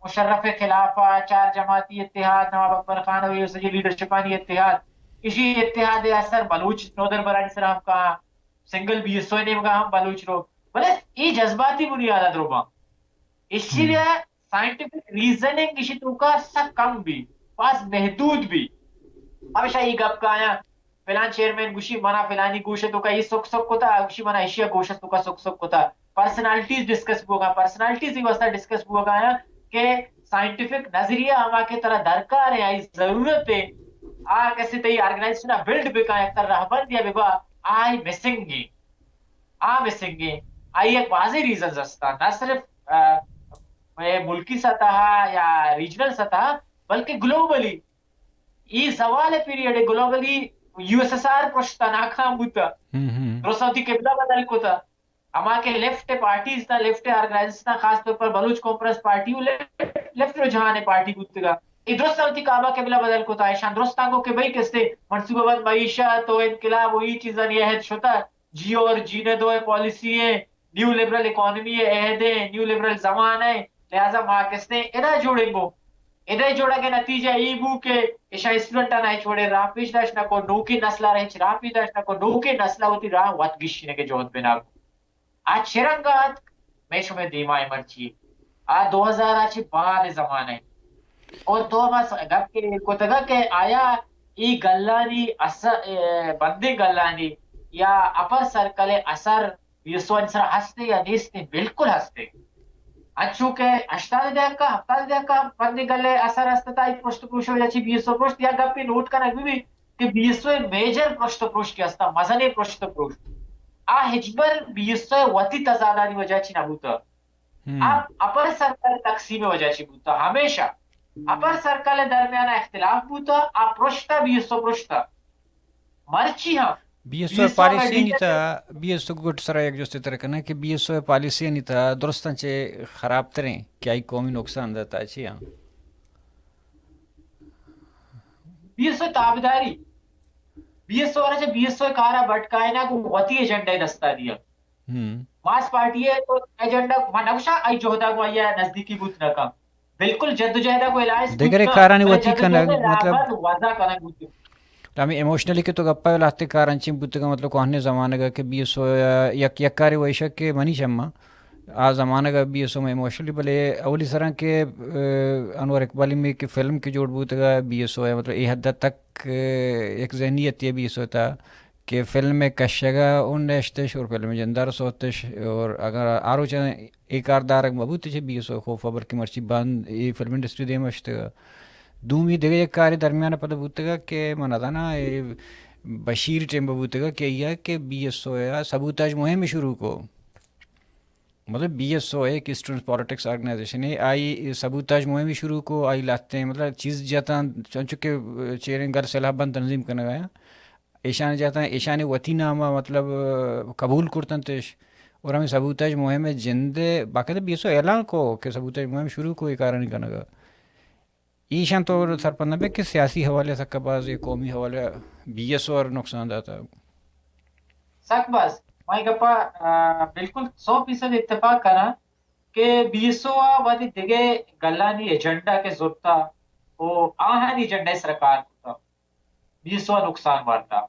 مشرف ءِ خلاف ءَ چار جماعتی اتحاد، نواب اکبر خان ءُ اے سجیں لیڈرشپانی اتحاد، ایشی اتحاد ءِ اثر بلوچ نودربرانی سرا ہم کاں، سنگل بی ایس او ءِ نیمگا ہم بلوچ رو، بلے اے جذباتی بنیاد ءَ درو باں۔ ایشی ءَ سائنٹیفک ریزننگ ایشی توکا سک کم بی، باز محدود بی۔ ہمیشہ اے گپ کایاں، فلان چیئرمین گوشی منا فلانی گوش ءِ توکا اے سک سک کتا، آ گوشی منا ایشی ءَ گوش ءِ توکا سک سک کتا۔ پرسنالٹیز ڈسکس بوگا، پرسنالٹیز ای واسطہ ڈسکس بوگا آیاں کہ سائنٹیفک نظریہ ہما کہ ترا درکار ہے، آئی ضرورت ہے، آ کسے تئی آرگنائزیشن ءَ بلڈ بکا، یک ترا رہبند یا ببا، آئی مسنگ ہے۔ آ مسنگ ایں۔ آئی ءَ بازیں ریزنز ہستاں، نہ صرف، آ، مئے ملکی سطح ءَ یا ریجنل سطح ءَ، بلکہ گلوبلی۔ اے زوال ءِ پیریڈ ءَ globally U S S R پرشتہ ناکام بوتہ۔ درستاں وتی قبلہ بدل کتہ۔ ہما کہ لیفٹ ءِ پارٹیز تاں، لیفٹ ءِ آرگنائزیشن تاں، خاص طور پر بلوچ کانفرنس پارٹی ءُ لیفٹ، لیفٹ رجحان ءِ پارٹی بوتگا۔ اے درستاں وتی کعبہ قبلہ بدل کتہ۔ ایشاں درستاں گو کہ بھئی کستے منصوبہ بند معیشت ءُ انقلاب ءُ اے چیزانی عہد شتہ۔ جیو اور جینے دو ءِ پالیسی ایں، نیو لبرل اکانومی ءِ عہد ایں، نیو لبرل زمانہ ایں، لہذا ما کستے ادا جوڑیں گو۔ ادا جوڑگ ءِ نتیجہ ای بو کہ ایشاں اسٹوڈنٹاں ہچ وڑیں راہ پیش داشت نہ کو، نوکیں نسل ءَ را ہچ راہ پیش داشت نہ کو، نوکیں نسل ءَ وتی راہ وت گیشینگ ءِ جہد بنا کو۔ آ چہ رنگ ءَ اتک، مئے شمئے دیما ایں مرچی۔ آ دو ہزار ءَ چہ بعد ءِ زمانہ ایں۔ اور تو ما س-، گپ کہ کتگ کہ آیا اے گلانی اثر، اے، بندیں گلانی یا اپر سرکل ءِ اثر بی ایس او آنی سرا ہستے یا نیستے؟ بالکل ہستے۔ انچو کہ ہشتاد ءِ دہک ءَ، ہفتاد ءِ دہک ءَ بندیں گل ءِ اثر ہست ات، آئی پرشت پروش ءِ وجہ چی بی ایس او پرشت، یا گپے نوٹ کنگ بہ بیت کہ بی ایس او ءِ میجر پرشت پروش کہ ہستاں، مزنیں پرشت پروش، آ ہچبر بی ایس او ءِ وتی تضادانی وجہ چی نہ بوتہ۔ آ اپر سرکل تقسیم ءِ وجہ چی بوتہ، ہمیشہ اپر سرکل ءِ درمیان ءَ اختلاف بوتہ، آ پرشتہ، بی ایس او پرشتہ۔ مرچی ہم بی ایس او ءِ پالیسی نی تہا، بی ایس او گٹ سرا یک جستے تر کناں کہ بی ایس او ءِ پالیسی نی تہا درستاں چہ خراب تریں کہ آئی قومی نقصان داتا چی ہاں؟ بی ایس او ءِ تابعداری، بی ایس او ءَ را چہ بی ایس او ءِ کارا بٹکائینگ ءُ وتی ایجنڈا ءِ دستا دیا۔ ماس پارٹی ءِ تو ایجنڈا، من نگوشاں آئی جہدا گوں آئی ءَ نزدیکی بوت نہ کن۔ بالکل جدوجہد ءَ گوں الائنس بوت دگرے کن، کارانی بلے وتی جدوجہد کنگ، ءِ مطلب، لابد وضع کنگ بوت۔ ہمے ایموشنلی کہ تو گپا لہتے کاران چی بوتگا، مطلب کوہنیں زمانگا کہ بی ایس او یک، یک کارے ویشک کہ منی چما آ زمانگا بی ایس او میں ایموشنلی، بلے اولی سرا کہ، آ، انور اقبالی میں کہ فلم کہ جوڑ بوتگا بی ایس او ہے، مطلب اے حد تک، آ، یک ذہنیت یہ بی ایس او تھا کہ فلم ءِ کشگ ءَ اوں نشتش اور فلم ءِ جند ءَ را سوتش، اور اگر آ روچ ءَ اے کار دارگ مہ بوت چہ بی ایس او ءِ خوف ءَ، بلکہ مرچی بند اے فلم انڈسٹری دیم ءَ شتگ۔ دومی دگہ یک کارے درمیان ءَ پدا بوتگ کہ من نزاناں اے بشیر ٹیم ءَ بوتگ کہ آئی ءَ کہ بی ایس او ءَ سبوتاژ مہم شروع کو۔ مطلب بی ایس او ایک اسٹوڈنٹ پالیٹکس آرگنائزیشن ہے، آئی سبوتاژ مہم شروع کو، آئی لہتیں مطلب چیز جتاں، چنچو کہ چیریں گل سلاہ بند تنظیم کنگ ءَ آیاں۔ ایشان جتاں، ایشانی وتی نام ءَ مطلب قبول کرتنتش اور ہمیں سبوتاژ مہم ءِ جند ءَ باقاعدہ بی ایس او اعلان کو کہ سبوتاژ مہم شروع کو اے کارانی کنگ ءَ۔ ایشان تو سرپد نہ بے کہ سیاسی حوالے ءَ سکا باز، قومی حوالے ءَ بی ایس او ءَ را نقصان داتا۔ سک باز، ما اے گپا، آ، بالکل سو فیصد اتفاق کناں کہ بی ایس او ءَ وتی دگہ گلانی ایجنڈا کہ زرتا و آہانی ایجنڈا ءِ سرا کار کرتا۔ بی ایس او ءَ نقصان وارتا۔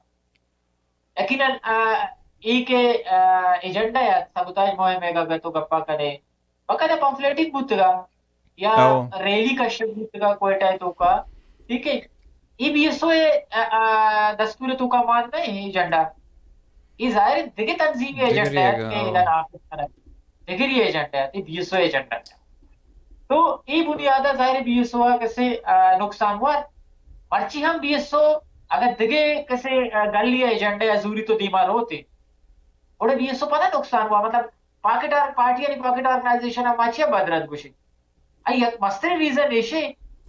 یقیناً، آ، اے کہ، آ، ایجنڈا یا سبوتاژ مہم ءِ اگاں تو گپا کنے، باقاعدہ پمفلیٹنگ بوتگا یا ریلی کشگ بوتگا کوئٹہ ءِ توکا، ٹھیک ہے؟ اے بی ایس او ءِ، آ، آ، دستور ءِ توکا مان نہ ایں ایجنڈا۔ اے ظاہر ہے دگہ تنظیمی ایجنڈا ہے کہ ادا نافذ کنگ۔ دگری ایجنڈا ہے، اے بی ایس او ایجنڈا ہے۔ تو اے بنیاد ءَ ظاہر بی ایس او ءَ کسے نقصان وار، مرچی ہم بی ایس او اگر دگہ کسے گلی ءِ ایجنڈا ءَ زوری تو دیما روتے، گڑا بی ایس او پدا نقصان وار، مطلب پاکٹ آر پارٹی یعنی پاکٹ آرگنائزیشن ءَ ما چیا بدرد گوشے؟ اے یک مستریں ریزن ایشے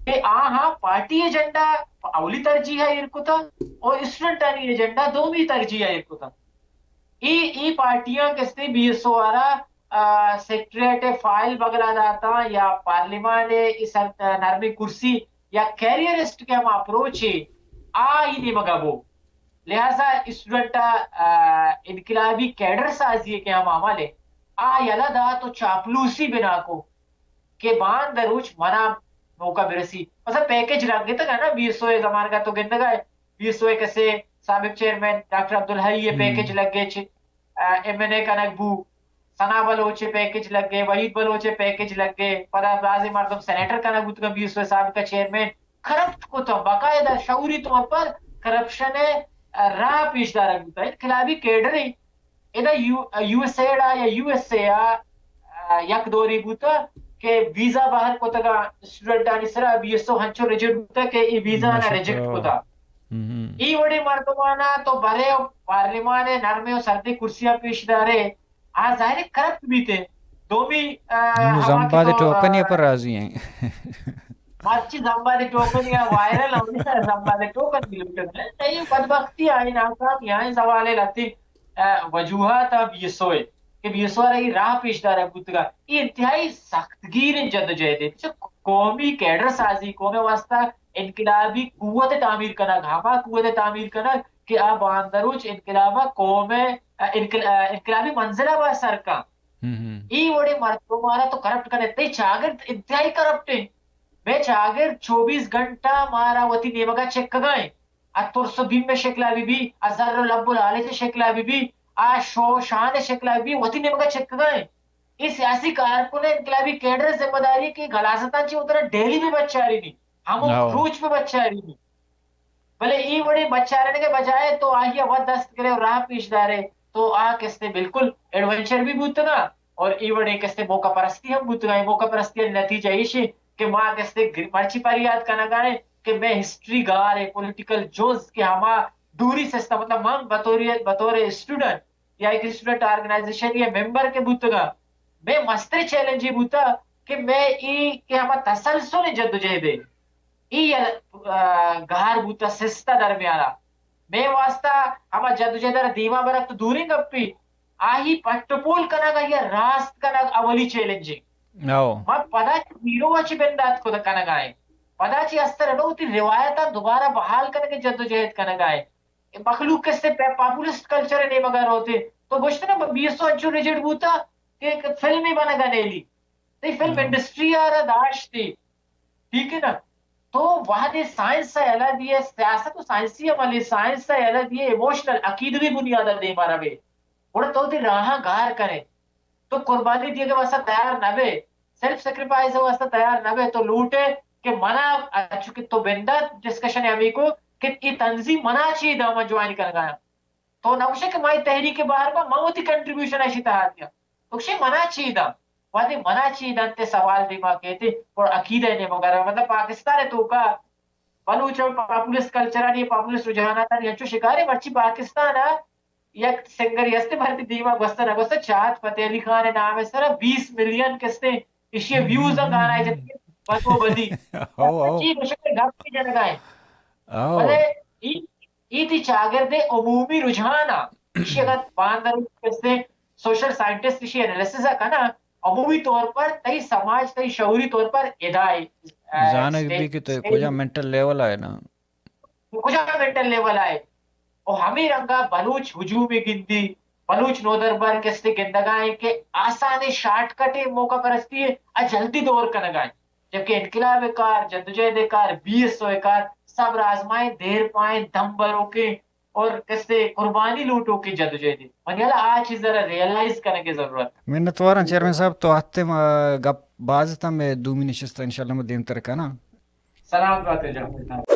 کہ آہاں پارٹی ایجنڈا اولی ترجیح ءَ ایر کتا اور اسٹوڈنٹانی ایجنڈا دومی ترجیح ءَ ایر کتا۔ اے اے پارٹیاں کستے be S O Ara secretariat file بگلا داتا یا پارلیمان ءِ سر نرمی کرسی یا کیریئرسٹ کہ ہم اپروچ ہے، آ ہی نیمگا بو۔ لہذا اسٹوڈنٹ انقلابی کیڈر سازی کہ ہم عمل ہے، آ یلا دا تو چاپلوسی بنا کو کہ باند روچ منا موقع برسی۔ مثلا پیکج لگتگ نا، بی ایس او ءِ زمانگا تو گندگا، بی ایس او ءِ کسے سابق چیئرمین ڈاکٹر عبدالحی ءِ پیکج لگے چے، ایم این اے کنگ بو، ثنا بلوچ ءِ پیکج لگے، وحید بلوچ ءِ پیکج لگے، پدا بعضی مردم سینیٹر کنگ بوتگا، بی ایس او ءِ سابقہ چیئرمین کرپٹ کتا، باقاعدہ شعوری طور پر کرپشن ءِ راہ پیش دارگ بوتا۔ انقلابی کیڈر ادا یو، یو ایس ایڈ ءَ یا یو ایس اے ءَ یک دورے بوتا کہ ویزا بہر کتگا اسٹوڈنٹانی سرا، بی ایس او ہنچو ریجڈ بوتا کہ اے ویزا نا ریجیکٹ کتا۔ اے وڑیں مردمانا تو برے و پارلیمان ءِ نرمیں و سردیں کرسیاں پیش دارے، آ ظاہر کرپٹ بیتے۔ دومی، آ، ہما کہ زمباد تو، ٹوکنی پر راضی ہیں۔ مرچی زمباد ٹوکنی آ وائرل ہم زمباد ٹوکن بھی لوٹن ہے۔ اے بدبختی آئے، ناکامی آئے، زوال لتی وجوہات ءَ بی ایس او ءِ کہ بی ایس او ءَ را اے راہ پیش دارگ بوتگ ءَ۔ اے انتہائی سخت گیریں جدوجہدے۔ چہ قومی کیڈر سازی، قوم ءِ واستہ انقلابی قوت ءِ تعمیر کنگ، ہما قوت ءِ تعمیر کنگ کہ آ باندروچ انقلاب ءَ قوم ءِ انقل-، انقلابی منزل ءَ با سر کن۔ اے وڑیں مردماں را تو کرپٹ کنے، تئی چاگرد انتہائی کرپٹ ہیں۔ مئے چاگرد چوبیس گھنٹہ مارا وتی نیمگا چکگا ہیں۔ ءَ ترس و بیم ءِ شکل ءَ بہ بی، ءَ زر و لب و لالچ ءِ شکل ءَ بہ بی، ءَ شو و شان ءِ شکل ءَ بہ بی، وتی نیمگ ءَ چکگ ءَ انت۔ اے سیاسی کارکن ءِ، انقلابی کیڈر ءِ ذمہ داری کہ گلاستان چہ وترا ڈیلی بہ بچارینی، ہمو روچ بہ بچارینی۔ بلے اے وڑیں بچارینگ ءِ بجائے تو آئی ءَ وت دست گرے و راہ پیش دارے، تو آ کستے بالکل ایڈونچر بھی بوتگا اور اے وڑیں کستے موقع پرستی ہم بوتگا۔ اے موقع پرستی ءِ نتیجہ ایشی کہ ما کستے گر-، مرچی پریاد کنگا ایں کہ مئے ہسٹری گار ءِ پولیٹیکل جز کہ ہما دوری سسٹم، مطلب من بطور، بطور اسٹوڈنٹ یا ایک اسٹوڈنٹ آرگنائزیشن یا ممبر کہ بوتگا، مئے مستر چیلنج یہ بوتا کہ مئے ای کہ ہما تسلسل جدوجہد ہے، ای، آ، گار بوتا سستا درمیانا۔ مئے واسطہ ہما جدوجہد را دیما برگ تو دوریں گپی، آہی پٹ و پول کنگ، آہی راست کنگ اولی چیلنج ہے۔ ما پدا چہ زیرو ءَ چہ بندات کت کنگا ایں۔ پدا چہ استر ءَ وتی روایتاں دوبارہ بحال کنگ ءِ جدوجہد کنگا ایں۔ مخلوق کستے پا-، پاپولسٹ کلچر ءِ نیمگا روتے۔ تو گوشت نا بی ایس او انچو ریجڈ بوتا کہ فلمے بنگا نیلی۔ تئی فلم انڈسٹری ءَ را داشتی۔ ٹھیک ہے نا؟ تو وہدے سائنس ءَ یلہ دیے، سیاست و سائنسی عملی سائنس ءَ یلہ دیے، ایموشنل عقیدوی بنیاد ءَ دیما روے۔ گڑا تو وتی راہاں گار کنے۔ تو قربانی دیگ ءِ واسطہ تیار نہ بے، سیلف سیکریفائس ءِ واسطہ تیار نہ بے، تو لوٹے کہ منا، چونکہ تو بندات ڈسکشن ہمے کو کہ اے تنظیم منا چی دا، من جوائن کنگا آں۔ تو نہ گوشے کہ مائی تحریک بار با، من وتی کنٹریبیوشن اشی تہا دیاں۔ تو گوشے منا چی دا؟ وہدے منا چی دنت سوال دیما کیتے، اور عقیدہ نے مگر مطلب پاکستان توکا بلوچ اور پاپولسٹ کلچرانی، پاپولسٹ رجحاناتانی انچو شکارے، مرچی پاکستان یک سنگرے ہستے، بھارتی دیما گوستہ نہ گوستہ، چاہت فتح علی خان ءِ نام ءِ سرا بیست ملین کستے ایشی ویوز ءَ گانا جتگے، بد و بدی۔ چی گوشگ ءِ گپ جنگا ایں۔ بلے ای، ای تئی چاگرد ءِ عمومی رجحان ءَ، ایشی اگر باندر کستے سوشل سائنٹسٹ ایشی انالیسس ءَ کنا، عمومی طور پر تئی سماج، تئی شعوری طور پر ادا ہے، زانگ بی کہ تو کجا مینٹل لیول آئے نا۔ کجا مینٹل لیول آئے؟ او ہمے رنگا بلوچ ہجوم گندی، بلوچ نودربر کستے گندگا ایں کہ آسانیں شارٹ کٹیں موقع پرستی ہے، آ جلدی دور کنگا ایں۔ جبکہ انقلاب کار، جدوجہد کار، بی ایس او کار، صبر آزمائیں، دیر پائیں، دم بروکیں اور کستے قربانی لوٹوکیں جدوجہد ہے۔ منی حالا آ چیز را ریئلائز کنگے ضرورت۔ منتواراں چیئرمین صاحب، تو ہتے ما گپ باز تاں، مئے دومی نشست انشاءاللہ ما دیمتر کناں۔ سلامت بات جان۔